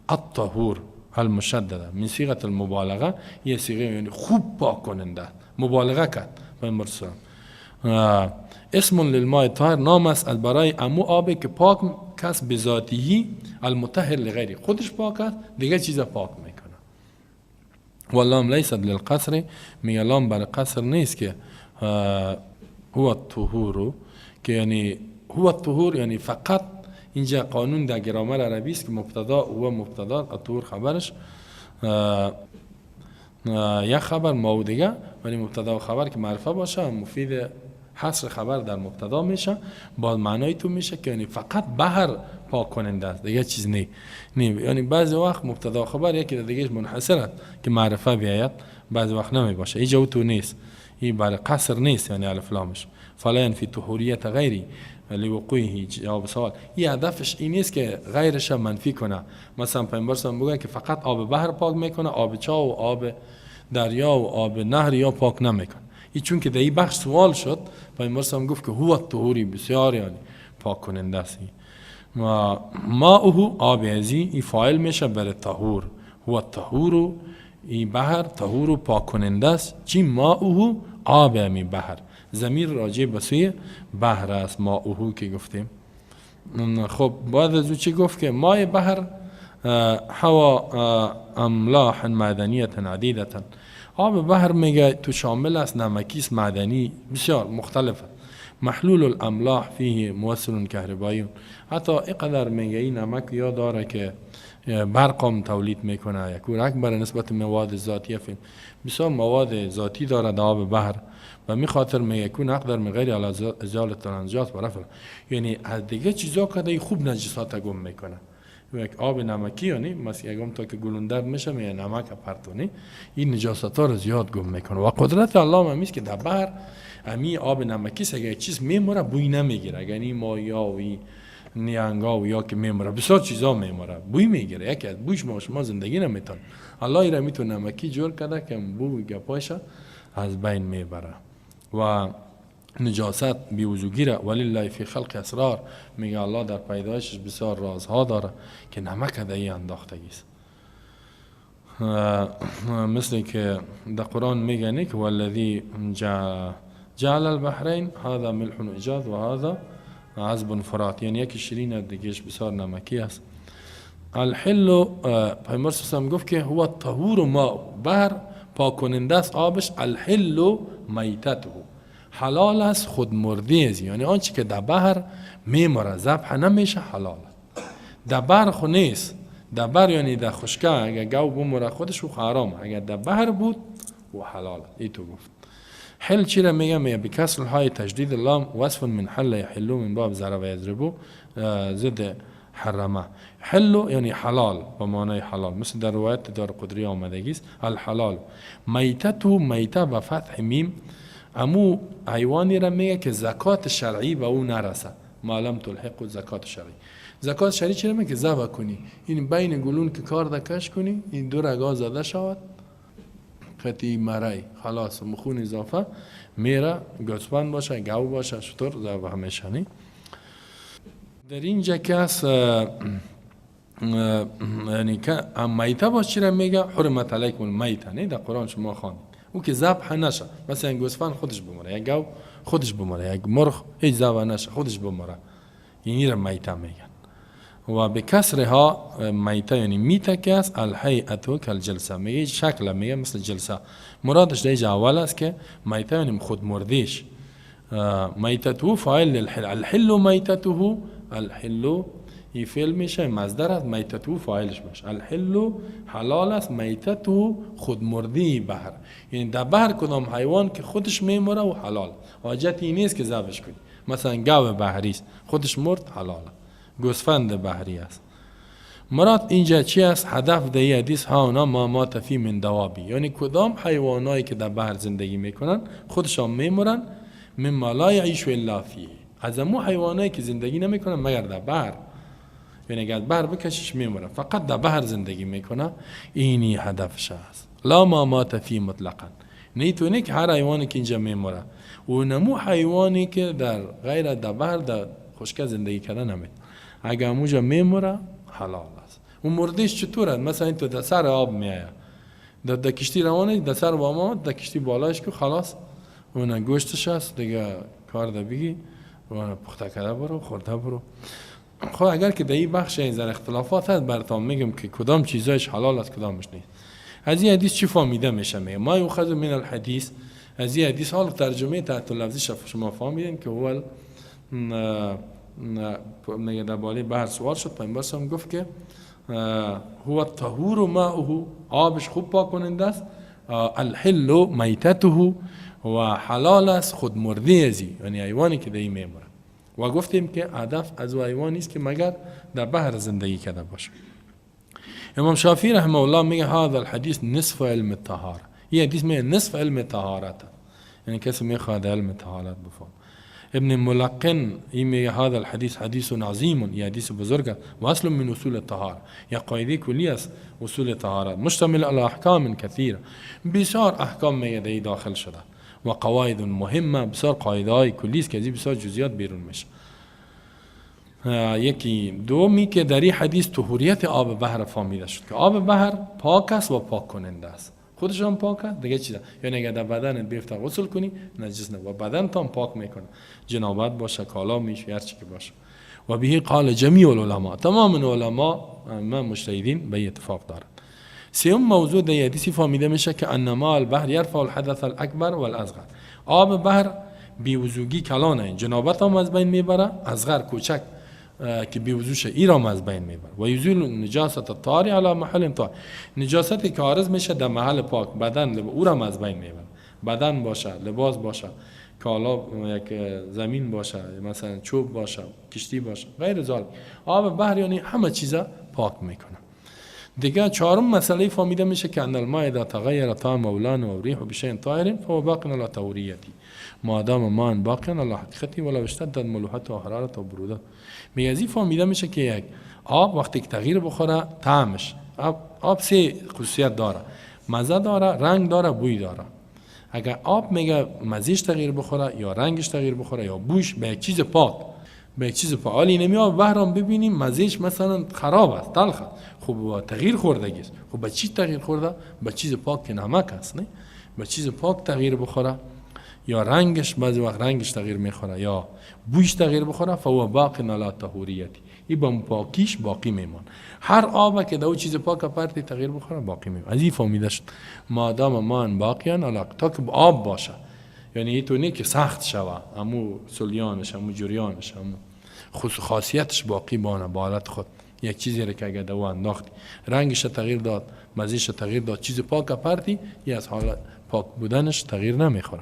[SPEAKER 1] الطهور المشدده من صیغه المبالغه، یه صیغه یعنی خوب پاک کننده، مبالغه کرد پیامبر صلی الله علیه و. اسم للماء الطاهر، نام است از برای امو آبی که پاک کس بذاته المطهر لغیره، خودش پاک است دیگه چیز پاک میکنه. واللام لیست للقصر، میگه لام برای قصر نیست که هو الطهور، که یعنی هو الطهور یعنی فقط اینجا قانون در گرامر عربی است که مبتدا و مبتدا الطهور خبرش یک خبر ما دیگه، ولی مبتدا و خبر که معرفه باشه مفید حصر خبر در مبتدا میشه، باز معنای تو میشه که یعنی فقط بحر پاک کننده است دیگه چیز نی. یعنی بعضی وقت مبتدا خبر یکی در دیگهش منحصر است که معرفه بیاید، بعضی وقت نمی باشه. اینجا تو نیست، این برای قصر نیست، یعنی الف لامش. فلا ينفي طهوریت غیری لوقوعه. جواب سوال، این هدفش این نیست که غیرش منفی کنه. مثلا پیامبر صلی الله علیه و بگه که فقط آب بحر پاک میکنه، آب چاه و آب دریا و آب نهر یا پاک نمیکنه. این چون که در این بخش سوال شد، پیامبر صلی گفت که هو الطهوری، بسیار یعنی پاک کننده است. و ماؤه آب ازی، این فاعل میشه برای طهور. هو الطهور، این بحر طهور و پاک کننده است. چی؟ ماؤه آب امی بحر، ضمیر راجع به سوی بحر است، ماؤه که گفتیم. خب بعد از او چی گفت؟ که مای بحر حوى املاح معدنیه عدیده. آب بحر میگه تو شامل است نمکیس معدنی بسیار مختلفه. محلول الاملاح فیه موصل کهربایی. حتی اینقدر میگه این نمک یا داره که برقم تولید میکنه، یک رک برای نسبت مواد ذاتی فیلم بسیار مواد ذاتی داره در آب بحر و می خاطر میگه کون اقدر من غیر علی ازالة الانجاس و رفع، یعنی از دیگه چیزا که خوب نجسات گم میکنه. یک آب نمکی، یعنی مثلا یکم تا که گلوندر میشه میگه نمک پرتونی، این نجاست ها رو زیاد گم میکنه. و قدرت الله هم که در بحر امی آب نمکی اگه چیز میموره بوی نمیگیره. اگر این مایا و این نیانگا و یا که میموره، بسیار چیزا میموره بوی میگیره، یکی از بویش ما شما زندگی نمیتون. الله را میتونه نمکی جور کرده که بوی گپایش از بین میبره و نجاست بیوضوگی را. ولله فی خلق اسرار، میگه الله در پیدایشش بسیار رازها داره که نمک در این انداختگی است. مثل که در قرآن میگه که والذی جعل البحرین هذا ملح اجاز و هذا عذب فرات، یعنی یکی شیرین دیگهش بسیار نمکی است. الحل، پیامبر صلی گفت که هو الطهور ما، بحر پاک کننده است آبش. الحل میتته، حلال است خود مرده است، یعنی آنچه که در بحر میمره ذبح نمیشه حلال است. در بحر خو نیست، در بحر یعنی در خشکه اگر گاو بمره خودش او حرام، اگر در بحر بود او حلال است. ای تو گفت حل چی را میگه؟ میگه بکسر الحاء تشدید اللام وصف من حل یحلو من باب ضرب یضربو ضد حرمه. حل یعنی حلال، به معنای حلال، مثل در روایت دار قدری آمدگی است الحلال. میتتو، میته به فتح میم، امو حیوانی را میگه که زکات شرعی به او نرسه، ما لم تلحق زکات شرعی. زکات شرعی چرا میگه؟ که ذبح کنی این بین گلون که کار دکش کنی، این دو رگا زده شود قطعی مرای خلاص مخون اضافه میره، گوسفند باشه گاو باشه شتر ذبح میشنی. در اینجا کس یعنی که میته باز چرا میگه؟ حرمت علیکم المیته، نه در قرآن شما خواندید او که ذبح نشه، مثلا گوسفند خودش بمره، یک گاو خودش بمره، یک مرغ هیچ ذبح نشه خودش بمره، اینی را میته میگن. و به کسرها میته یعنی میته که است الهیئة کالجلسه، میگه شکل میگه مثل جلسه، مرادش در اول است که میته یعنی خود مردیش. میتته فاعل للحل، الحل میتته، الحل این فعل میشه مصدر است، میتته فاعلش میشه. الحل حلال است، میتته خود مردی بحر، یعنی در بحر کدام حیوان که خودش میمره و حلال، حاجت این نیست که ذبحش کنی. مثلا گاو بحری است خودش مرد حلال، گوسفند بحری است. مراد اینجا چی است؟ هدف در این حدیث ها اونا ما مات فی من دوابی، یعنی کدام حیوانایی که در بحر زندگی میکنن خودشان میمرن، مما لا یعیش الا فیه، از امو حیوانایی که زندگی نمیکنن مگر در بحر، یعنی اگر بحر بکشش میمره، فقط در بحر زندگی میکنه، اینی هدفش است. لا ما مات فی مطلقا، نیتونه که هر حیوانی که اینجا میمره و نمو حیوانی که در غیر در بحر در خشکه زندگی کردن نمیتونه، اگر اموجا میمره حلال است. و مردش چطور است؟ مثلا این تو در سر آب میایه، در کشتی روانه، در سر با در کشتی بالایش که خلاص اون گوشتش است دیگه، کار ده بگی و پخته کرده برو خورده برو. خب اگر که در این بخش این ذره اختلافات هست براتون میگم که کدام چیزایش حلال است کدامش نیست. از این حدیث چی فهمیده میشه؟ میگه ما یؤخذ من الحدیث، از این حدیث حال ترجمه تحت لفظی شما فهمیدین که اول میگه در بالای بحر سوار شد، پیامبر هم گفت که هو الطهور ماؤه، آبش خوب پاک کننده است، الحل میتته و حلال است خود مرده ازی، یعنی حیوانی که در این میمره. و گفتیم که هدف از او حیوانی است که مگر در بحر زندگی کرده باشه. امام شافعی رحمه الله میگه هذا الحدیث نصف علم الطهاره، این حدیث میگه نصف علم طهارت. یعنی کسی میخواد علم طهارت بفهم. ابن ملقن این میگه هذا الحديث حدیث عظیم، یه حدیث بزرگ است و اصل من اصول الطهارة، یا قاعده کلی است اصول طهارت، مشتمل علی احکام کثیره، بسیار احکام میگه داخل شده و قواعد مهمه، بسیار قاعده های کلی است که از بسیار جزئیات بیرون میشه. یکی دومی که در این حدیث طهوریت آب بحر فهمیده شد که آب بحر پاک است و پاک کننده است، خودش هم پاک است دیگه چیزا، یعنی اگر در بدنت بیفته غسل کنی نجس نه و بدن هم پاک میکنه، جنابت باشه، کالا میشه، هر چی که باشه. و به قال جمیع العلماء، تمام علما ما مجتهدین به اتفاق دارند. سوم موضوع در حدیث فهمیده میشه که ان ماء البحر یرفع الحدث الاکبر والاصغر، آب بحر بیوضوگی کلانه، جنابت هم از بین میبره، اصغر کوچک که بیوضوش ایرام از بین میبره. و یزیل نجاست الطاری علی محل طاهر، نجاستی که عارض میشه در محل پاک بدن او را از بین میبره، بدن باشه، لباس باشه، کالا یک زمین باشه، مثلا چوب باشه، کشتی باشه، غیر ذالک. آب بحر یعنی همه چیزا پاک میکنه. دیگه چهارم مسئله فهمیده میشه که ان الماء اذا تغیر طعمه و لونه و ريحه بشيء طاهر فهو باق على طهوريته ما دام ماء باقيا على حقيقته ولو اشتدت ملوحته و حرارته و برودته. میگه از این فهمیده میشه که یک آب وقتی که تغییر بخوره طعمش، آب سه خصوصیت داره، مزه داره، رنگ داره، بوی داره. اگر آب میگه مزهش تغییر بخوره یا رنگش تغییر بخوره یا بوش به یک چیز پاک، به یک چیز پاک، حالی نمی آب بحرام ببینیم مزهش مثلا خراب است، تلخ است، خب با تغییر خوردگی است. خب به چی تغییر خورده؟ به چیز پاک که نمک است، نه؟ به چیز پاک تغییر بخوره یا رنگش، بعضی وقت رنگش تغییر میخوره یا بویش تغییر بخوره، فهو باق علی طهوریتی، این با پاکیش باقی میمان. هر آب که دو چیز پاک پرتی تغییر بخوره باقی میمان. از این فهمیده شد ما دام ماء باقیا علی، تا که آب باشه، یعنی تو نه که سخت شوه، امو سلیانش، امو جریانش، امو خاصیتش باقی بانه با حالت خود. یک چیزی را که اگر دو انداختی رنگش تغییر داد، مزهش تغییر داد، چیز پاک پرتی، ای از حالت پاک بودنش تغییر نمیخوره.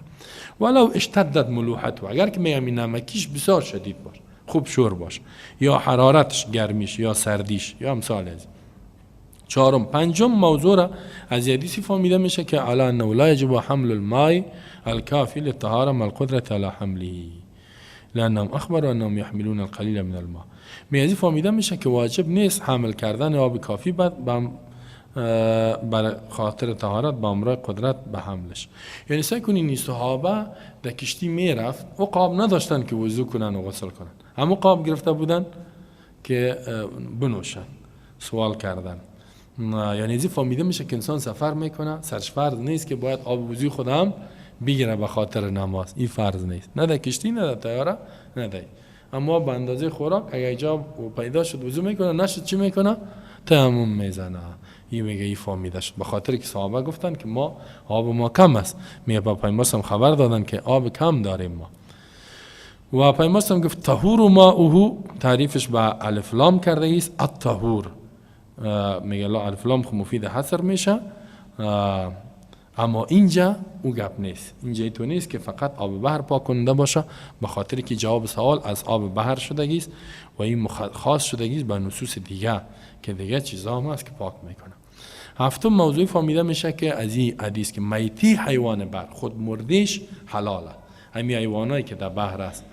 [SPEAKER 1] ولو اشتدت ملوحته، اگر که میگم این نمکیش بسیار شدید باشه، خوب شور باشه، یا حرارتش گرمیش یا سردیش یا امثال از. چهارم پنجم موضوع را از حدیثی فهمیده میشه که علی انه لا یجب حمل الماء الکافی للطهارة مع القدرة علی حمله لانهم اخبروا انهم يحملون القلیل من الماء. می فهمیده میشه که واجب نیست حمل کردن آب کافی بر خاطر طهارت با امرای قدرت به حملش. یعنی سعی کنین این صحابه در کشتی میرفت و قاب نداشتن که وضو کنن و غسل کنن، همون قاب گرفته بودن که بنوشن، سوال کردن. یعنی از فهمیده میشه که انسان سفر میکنه سرش فرض نیست که باید آب وضوی خودم بگیره به خاطر نماز، این فرض نیست، نه در کشتی نه در طیاره نه در، اما به اندازه خوراک اگر جا پیدا شد وضو میکنه، نشد چی میکنه؟ تیمم میزنه. این میگه این فهمیده شد به خاطر که صحابه گفتن که ما آب ما کم است، میگه با پیامبر خبر دادن که آب کم داریم ما، و پیامبر گفت طهور ماؤه، تعریفش به الف لام کرده است، الطهور. میگه لا الف لام خو مفید حصر میشه، اما اینجا او گپ نیست، اینجا تو نیست که فقط آب بحر پاک کننده باشه، به خاطر که جواب سوال از آب بحر شدگی است و این خاص شدگی است به نصوص دیگه که دیگه چیزا هم هست که پاک میکنه. هفتم موضوع فهمیده میشه که از این حدیث که میتی حیوان بر خود مردیش حلاله، همین حیوانایی که در بحر است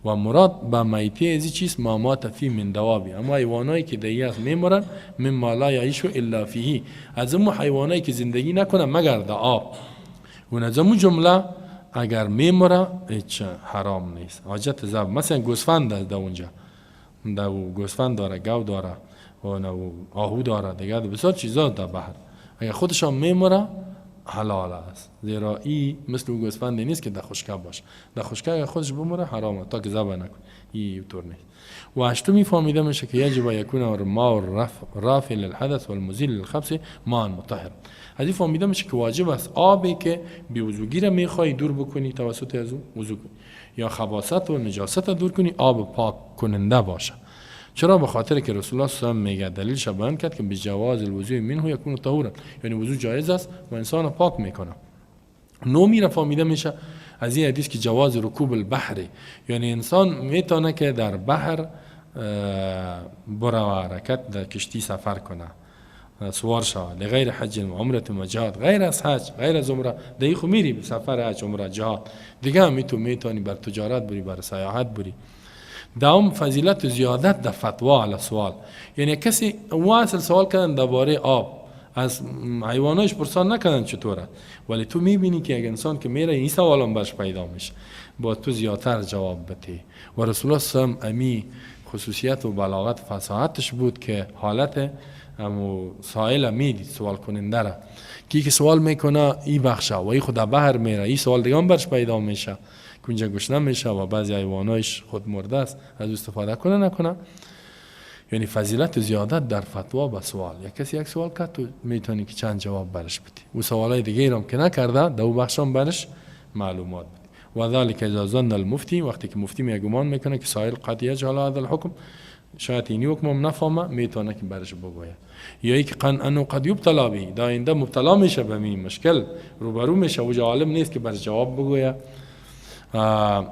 [SPEAKER 1] و مراد به میتی از چیز ما مات فی من دوابی، اما حیوانایی که در است میمرن، مما لا یعیش الا فیه، از اون حیوانایی که زندگی نکنه مگر در آب، و از اون جمله اگر میمره هیچ حرام نیست. حاجت ذبح مثلا گوسفند است در اونجا، در گوسفند داره، گاو داره و آهو داره، دیگه بسیار چیزا در بحر، اگر خودش هم میمره حلال است، زیرا ای مثل گوسفند نیست که در خشکه باشه، در خشکه اگر خودش بمره حرامه تا که ذبح نکنه، این طور نیست. و هشتمی فهمیده میشه که یجب یکون الماء رافع للحدث والمزیل للخبث ماء مطهر. از این فهمیده میشه که واجب است آبی که بی‌وضوگی را میخوای دور بکنی توسط از او وضو کنی، یا خباثت و نجاست دور کنی، آب پاک کننده باشه. چرا؟ به خاطر که رسول الله صلی الله علیه و میگه دلیلش بیان کرد که بجواز الوضوء منه یکون طهورا، یعنی وضو جایز است و انسان پاک میکنه. نومی را فهمیده میشه از این حدیث که جواز رکوب البحر، یعنی انسان میتونه که در بحر بره و حرکت در کشتی سفر کنه. سوار شود لغیر حج و عمره و جهاد، غیر از حج غیر از عمره، دیگه خو میری به سفر حج عمره جهاد دیگه هم تو میتونی بر تجارت بری، بر سیاحت بری. دوم فضیلت و زیادت در فتوا علی سوال، یعنی کسی واصل سوال کردن درباره آب از حیواناش پرسان نکردن چطوره، ولی تو میبینی که یک انسان که میره این سوالم برش پیدا میشه، با تو زیادتر جواب بده. و رسول الله صلی الله علیه و امی خصوصیت و بلاغت فصاحتش بود که حالت امو سائل میدید، سوال کننده را کی که سوال میکنه ای بخشه و ای خود بحر میره، این سوال دیگه هم برش پیدا میشه که اونجا گشنه میشه و بعضی حیوانایش خود مرده است، از استفاده کنه نکنه. یعنی فضیلت زیادت در فتوا به سوال، یک کسی یک سوال کرد تو میتونی که چند جواب برش بدی، و سوالای دیگه هم که نکرده در او بخش هم برش معلومات بدی. و ذلك اذا ظن المفتی، وقتی که مفتی می گمان میکنه که سائل قد یجهل هذا الحکم، شاید اینی حکم هم نفهمه، میتونه که برش بگوید. یا اینکه قن انه قد یبتلا به، در آینده مبتلا میشه به می مشکل روبرو میشه و عالم نیست که برش جواب بگوید.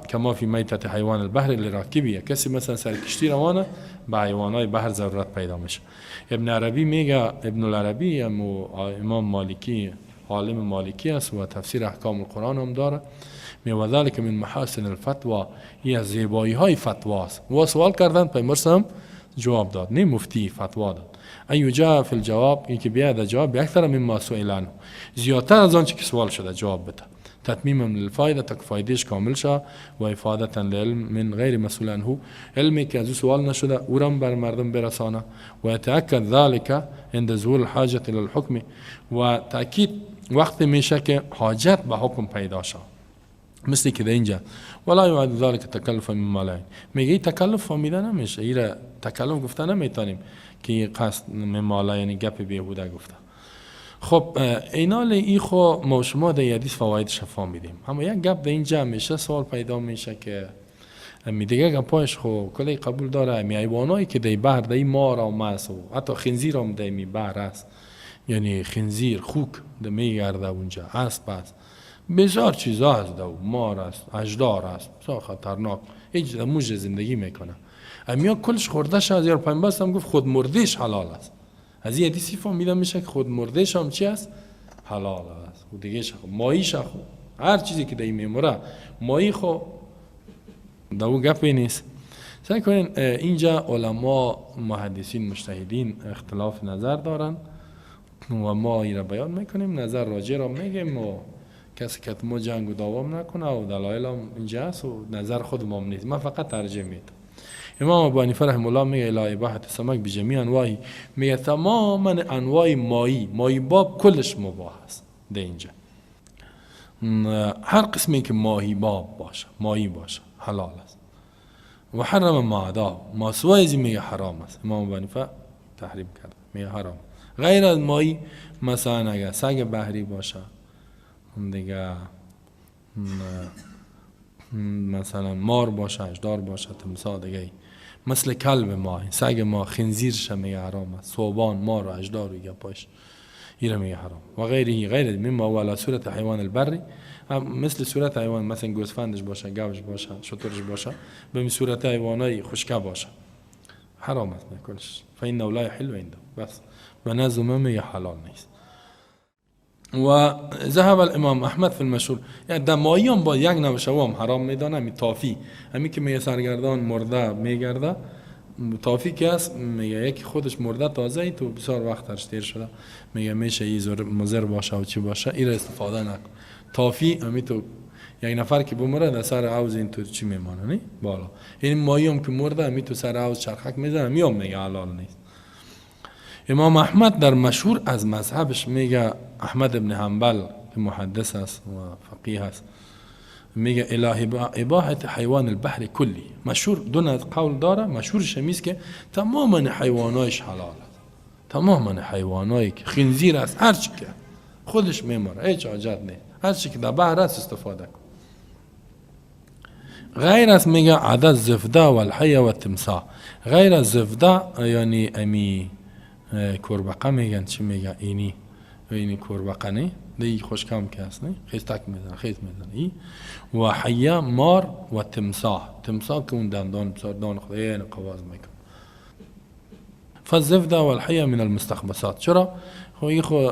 [SPEAKER 1] کما فی میتت حیوان البحر لراکبیه، کسی مثلا سر کشتی روانه به حیوانای بحر ضرورت پیدا میشه. ابن عربی میگه، ابن العربی امام مالکی، عالم مالکی است و تفسیر احکام القرآن هم داره، می و ذلك من محاسن الفتوا، یه زیبایی های فتواست. و سوال کردن پیامبر هم جواب داد، نه مفتی فتوا داد. ای جاء فی الجواب، این که بیاد جواب اکثر مما سئل عنه، زیادتر از آنچه که سوال شده جواب بده. تتميما للفایده، تا که فایدهش کامل شه، و افاده للعلم من غیر مسئول عنه، علمی که از او سوال نشده او را بر مردم برسانه. و يتأكد ذلك عند ظهور الحاجة الى الحكم، و تاکید وقتی میشه که حاجت به حکم پیدا شه، مثل که در اینجا ولا يعد ذلك تکلفا مما لا، میگه تکلف فهمیده نمیشه، ایره تکلف گفته نمیتونیم که قصد مما لا، یعنی گپ بیهوده گفته. خب اینال ای خو ما شما در حدیث فوایدش فهمیدیم، اما یک گپ در اینجا میشه سوال پیدا میشه که امی دیگه گپایش خو کلی قبول داره، امی حیوانایی که در بحر در مار هم هست و حتی خنزیر هم در می بحر است، یعنی خنزیر خوک در میگرده اونجا، اسب است، بسیار چیزا هست، دو مار است، اژدار است، بسیار خطرناک، هیچ در موج زندگی میکنه. امیا کلش خورده شد، از یار پیامبر هم گفت خود مردهش حلال است. از این حدیثی فهمیده میشه که خود مردهش هم چی است؟ حلال است. و دیگه خو ماهیش خو هر چیزی که در میموره ماهی خو دو گپی نیست. سعی کنین اینجا علما محدثین مجتهدین اختلاف نظر دارن و ما این را بیان میکنیم، نظر راجع را میگیم و کسی که ما جنگ و دوام نکنه و دلایل هم اینجا هست و نظر خود ما هم نیست، من فقط ترجمه میدم. امام ابو حنیفه رحمه الله میگه الی اباحه السمک بجمیع انواعی، میگه تماما انواع ماهی، ماهی باب کلش مباح است. در اینجا هر قسمی که ماهی باب باشه، ماهی باشه حلال است. و حرم ما عدا، ما سوای از میگه حرام است. امام ابو حنیفه تحریم کرد، میگه حرام. غیر از ماهی مثلا اگر سگ بحری باشه، دیگه مثلا مار باشه، اژدار باشه، تمساح دیگه، مثل کلب ما، سگ ما، خنزیرش میگه حرام است، ثعبان، مار و اژدار و گپاش ایره میگه حرام. و غیره غیر مما هو علی صورت حیوان البری، مثل صورت حیوان مثلا گوسفندش باشه، گاوش باشه، شترش باشه، به صورت حیوانای خشکه باشه حرام است کلش. فانه لا يحل عنده، بس به نزد ما میگه حلال نیست. و ذهب الامام احمد فی المشهور، یعنی دمایی هم با یک نوع هم حرام میدانه، می تافی، همی که میگه سرگردان مرده میگرده، تافی که است میگه یکی خودش مرده تازه ای تو بسیار وقت ترش تیر شده، میگه میشه ای مضر باشه و چی باشه، این را استفاده نکن. تافی همی تو یک نفر که بمره در سر حوض این تو چی میمانه نی بالا، یعنی ماهی هم که مرده همی تو سر حوض چرخک میزنه، میام میگه حلال نیست. امام احمد در مشهور از مذهبش میگه، احمد ابن حنبل که محدث است و فقیه است، میگه اله اباحه حیوان البحر کلی. مشهور دو قول داره، مشهورش همیست که تماما حیوانایش حلال است، تماما حیوانایی که خنزیر است، هر چی که خودش میماره، هیچ حاجت نیست، هر چی که در بحر است استفاده کن. غیر از میگه عدد زفده و الحیه و التمساح، غیر از زفده یعنی امی کوربقه میگن، چی میگه اینی اینی کوربقه نه دی خوشکم که هست نه خیز تک میزنه خیز میزنه ای و حیه مار و تمساح، تمساح که اون دندان بسیار دان خدای این قواز میکنه. فالضفدع والحیه من المستخبثات. چرا؟ خب این خو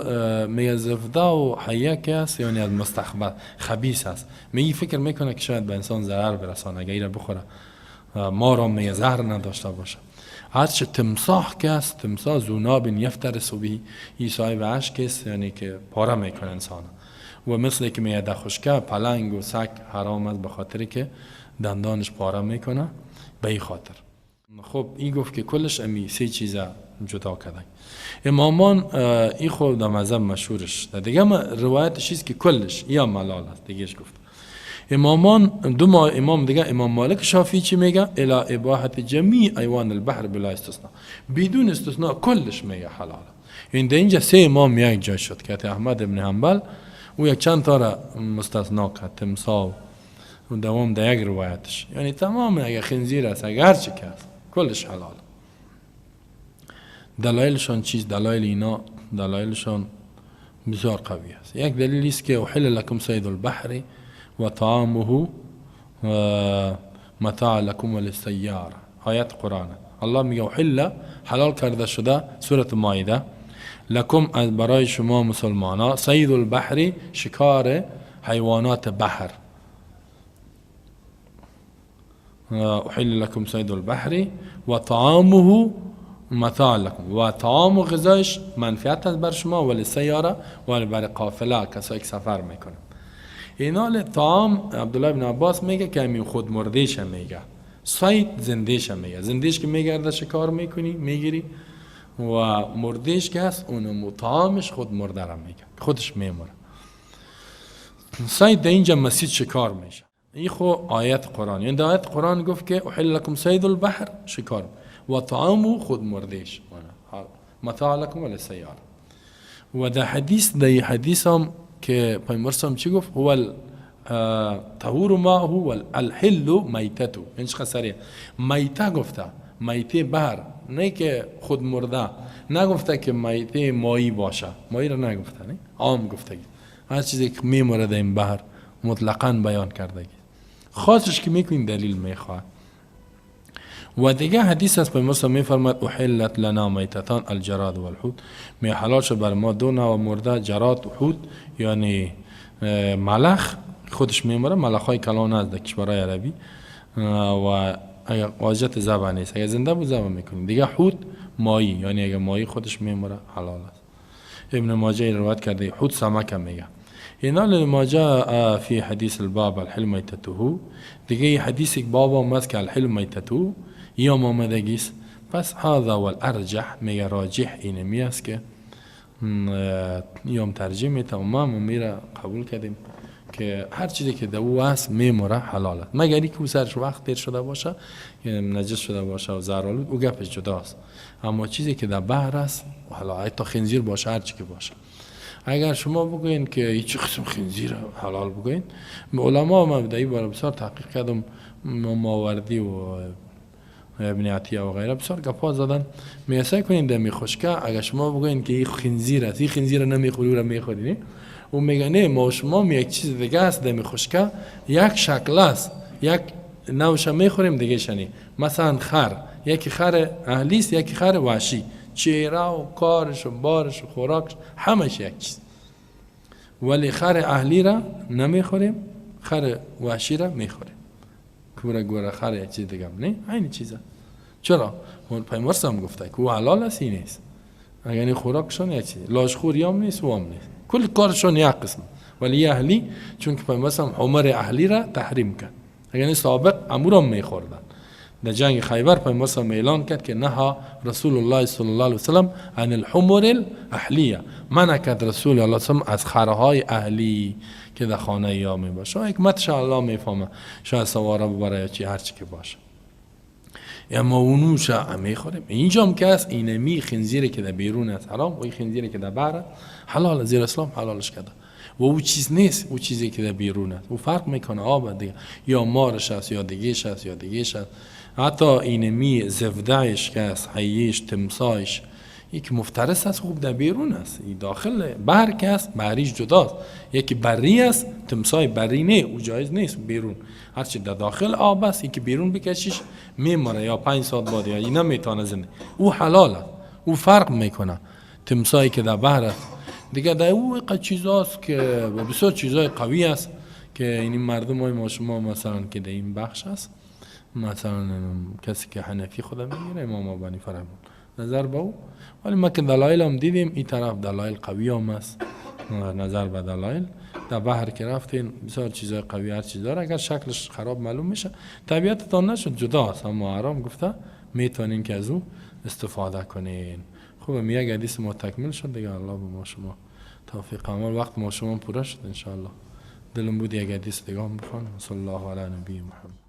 [SPEAKER 1] میگه ضفدع و حیه که است یعنی از مستخبث خبیث است. میگه فکر میکنه که شاید به انسان ضرر برسانه اگه ایره بخوره، ما را میگه زهر نداشته باشه. هرچه تمساح که است، تمساح ذو ناب یفترس به، این صاحب اشک است یعنی که پاره میکنه انسان. و مثل که میگه در خشکه پلنگ و سگ حرام است به خاطر که دندانش پاره میکنه، به این خاطر. خب این گفت که کلش امی سه چیزه جدا کردن امامان. این خب در مذهب مشهورش در دیگه روایتش چیز که کلش یا ملال است دیگهش گفت امامان. دو ما امام دیگه، امام مالک شافعی چی میگه؟ الی اباحة جمیع حیوان البحر بلا استثناء، بدون استثناء کلش میگه حلال. این در اینجا سه امام یک جای شد که احمد ابن حنبل او یک چند تا را مستثنا کرد، تمساح و دوام در یک روایتش، یعنی تمام اگر خنزیر است اگر هر چی که است کلش حلال. دلایلشان چیز؟ دلایل اینا دلایلشان بسیار قوی است. یک دلیل است که احل لكم صید البحر و طعامه متاع لكم وللسیاره، آیت قرآن. الله میگه احل، حلال کرده شده، سورة مائده، لكم از برای شما مسلمان ها، صید البحر شکار حیوانات بحر، احل لكم صید البحر و طعامه متاع لكم، و طعام و غذایش منفعت است بر شما، ولی سیاره ولی بر قافله کسایی که سفر میکنه. اینال طعام عبدالله بن عباس میگه که همین خود مردیش میگه، صید زندیش میگه، زندیش که میگرده شکار میکنی میگیری، و مردیش که هست اونم طعامش خود مرده را میگه، خودش میموره. صید در اینجا مسجد شکار میشه. این خو آیت قرآن، یعنی در آیت قرآن گفت که احل لكم صید البحر شکار و طعامه خود مردیش متاع لكم وللسیاره. و در حدیث، در حدیث هم که پیامبر هم چی گفت؟ هو طهور ماؤه و الحل میتته. این چقدر سریع میته گفته، میته بحر، نه که خود مرده، نگفته که میته ماهی باشه، ماهی را نگفته، نه عام گفته، هر چیزی که میموره در این بحر مطلقاً بیان کرده. خاصش که میکنین دلیل میخواد. و دیگه حدیث است پیامبر میفرماد احلت لنا میتتان الجراد والحوت، می حلال شد بر ما دو نوع مرده، جراد و حوت، یعنی ملخ خودش میمره، ملخ های کلان است در کشورهای عربی و اگر واجت ذبح نیست، اگر زنده بود ذبح میکنیم. دیگه حوت ماهی، یعنی اگر ماهی خودش میمره حلال است. ابن ماجه روایت کرده حوت سمک میگه. اینا لما جاء فی حدیث الباب الحل میتته. دیگه حدیث یک باب آمد که الحل میتته یا آمدگیست. پس هذا والارجح، میگه راجح اینمی است که یام ترجیح میته و ما میره قبول کردیم که هر چیزی که در او هست میموره حلال است، مگر اینکه او سرش وقت دیر شده باشه، نجس شده باشه و زهرآلود، او گپش جداست. اما چیزی که در بحر است حالا تا خنزیر باشه هر چی که باشه، اگر شما بگوین که هیچ قسم خنزیر حلال بگوین، علما ما در این باره بسیار تحقیق کردم، ماوردی و ابن عطیه و غیره بسیار گپا زدن. میسه کنین دمی خشکه، اگر شما بگوین که این خنزیر است، این خنزیر نمیخوری او را میخوری، او میگه نه ما شما یک چیز دیگه است، دمی خشکه یک شکل است، یک نوشه میخوریم دیگه شنی. مثلا خر، یکی خر اهلی است یکی خر وحشی، چهره و کارش و بارش و خوراکش همش یک چیز، ولی خر اهلی را نمیخوریم، خر وحشی را میخوریم. کوره گوره خر یک چیز دیگه نه، عین چیزه. چرا؟ پیامبر هم گفته که او حلال است، این نیست. یعنی خوراکشون یک چیز، لاشخوری هم نیست و هم نیست، کل کارشون یک قسم. ولی اهلی چون که پیامبر هم حمر اهلی را تحریم کرد، یعنی سابق امورم میخوردن. در جنگ خیبر پیامبر هم اعلان کرد که نها رسول الله صلی الله علیه وسلم عن الحمر الاهلیه، منع کرد رسول الله صلی الله علیه وسلم از خرهای اهلی که در خانه یا می باشه. حکمتش الله میفهمه، شاید سواره ببره یا چی هر چی که باشه. اما اونوش میخوریم. اینجا هم که هست اینمی خنزیری که در بیرون است حرام و این خنزیری که در بحر حلال، زیر اسلام حلالش کرده. و او چیز نیست، او چیزی که در بیرون است او فرق میکنه، آب دیگه یا مارش است یا دیگهش است یا دیگهش است. حتی اینمی ضفدعش که است، حیش، تمساحش، یک مفترس است، خوب در بیرون است، این داخل بحر که است بحریش جداست، یکی بری است، تمساح بری نه، او جایز نیست بیرون، هرچی در داخل آب است یکی بیرون بکشیش میمره یا 5 ساعت بعد یا اینا میتونه زنده، او حلال است. او فرق میکنه. تمساحی که در بحر است دیگه، در او چیزاست که بسیار چیزای قوی است که این مردم های ما شما مثلا که در این بخش است، مثلا کسی که حنفی خود میگیره، امام ابو حنیفه نظر به او، ولی ما که دلایل هم دیدیم، این طرف دلایل قوی هم است. نظر به دلایل در بحر که رفتین بسیار چیزای قوی هر چیز داره. اگر شکلش خراب معلوم میشه، طبیعتتان نشد، جدا است، اما حرام گفته میتونین که از او استفاده کنین. خوب، یک حدیث ما تکمیل شد دیگه. الله به ما شما توفیق عمل. وقت ما شما پوره شد انشاءالله. دلم بود یک حدیث دیگه هم بخوانم. صلی الله علی نبی محمد.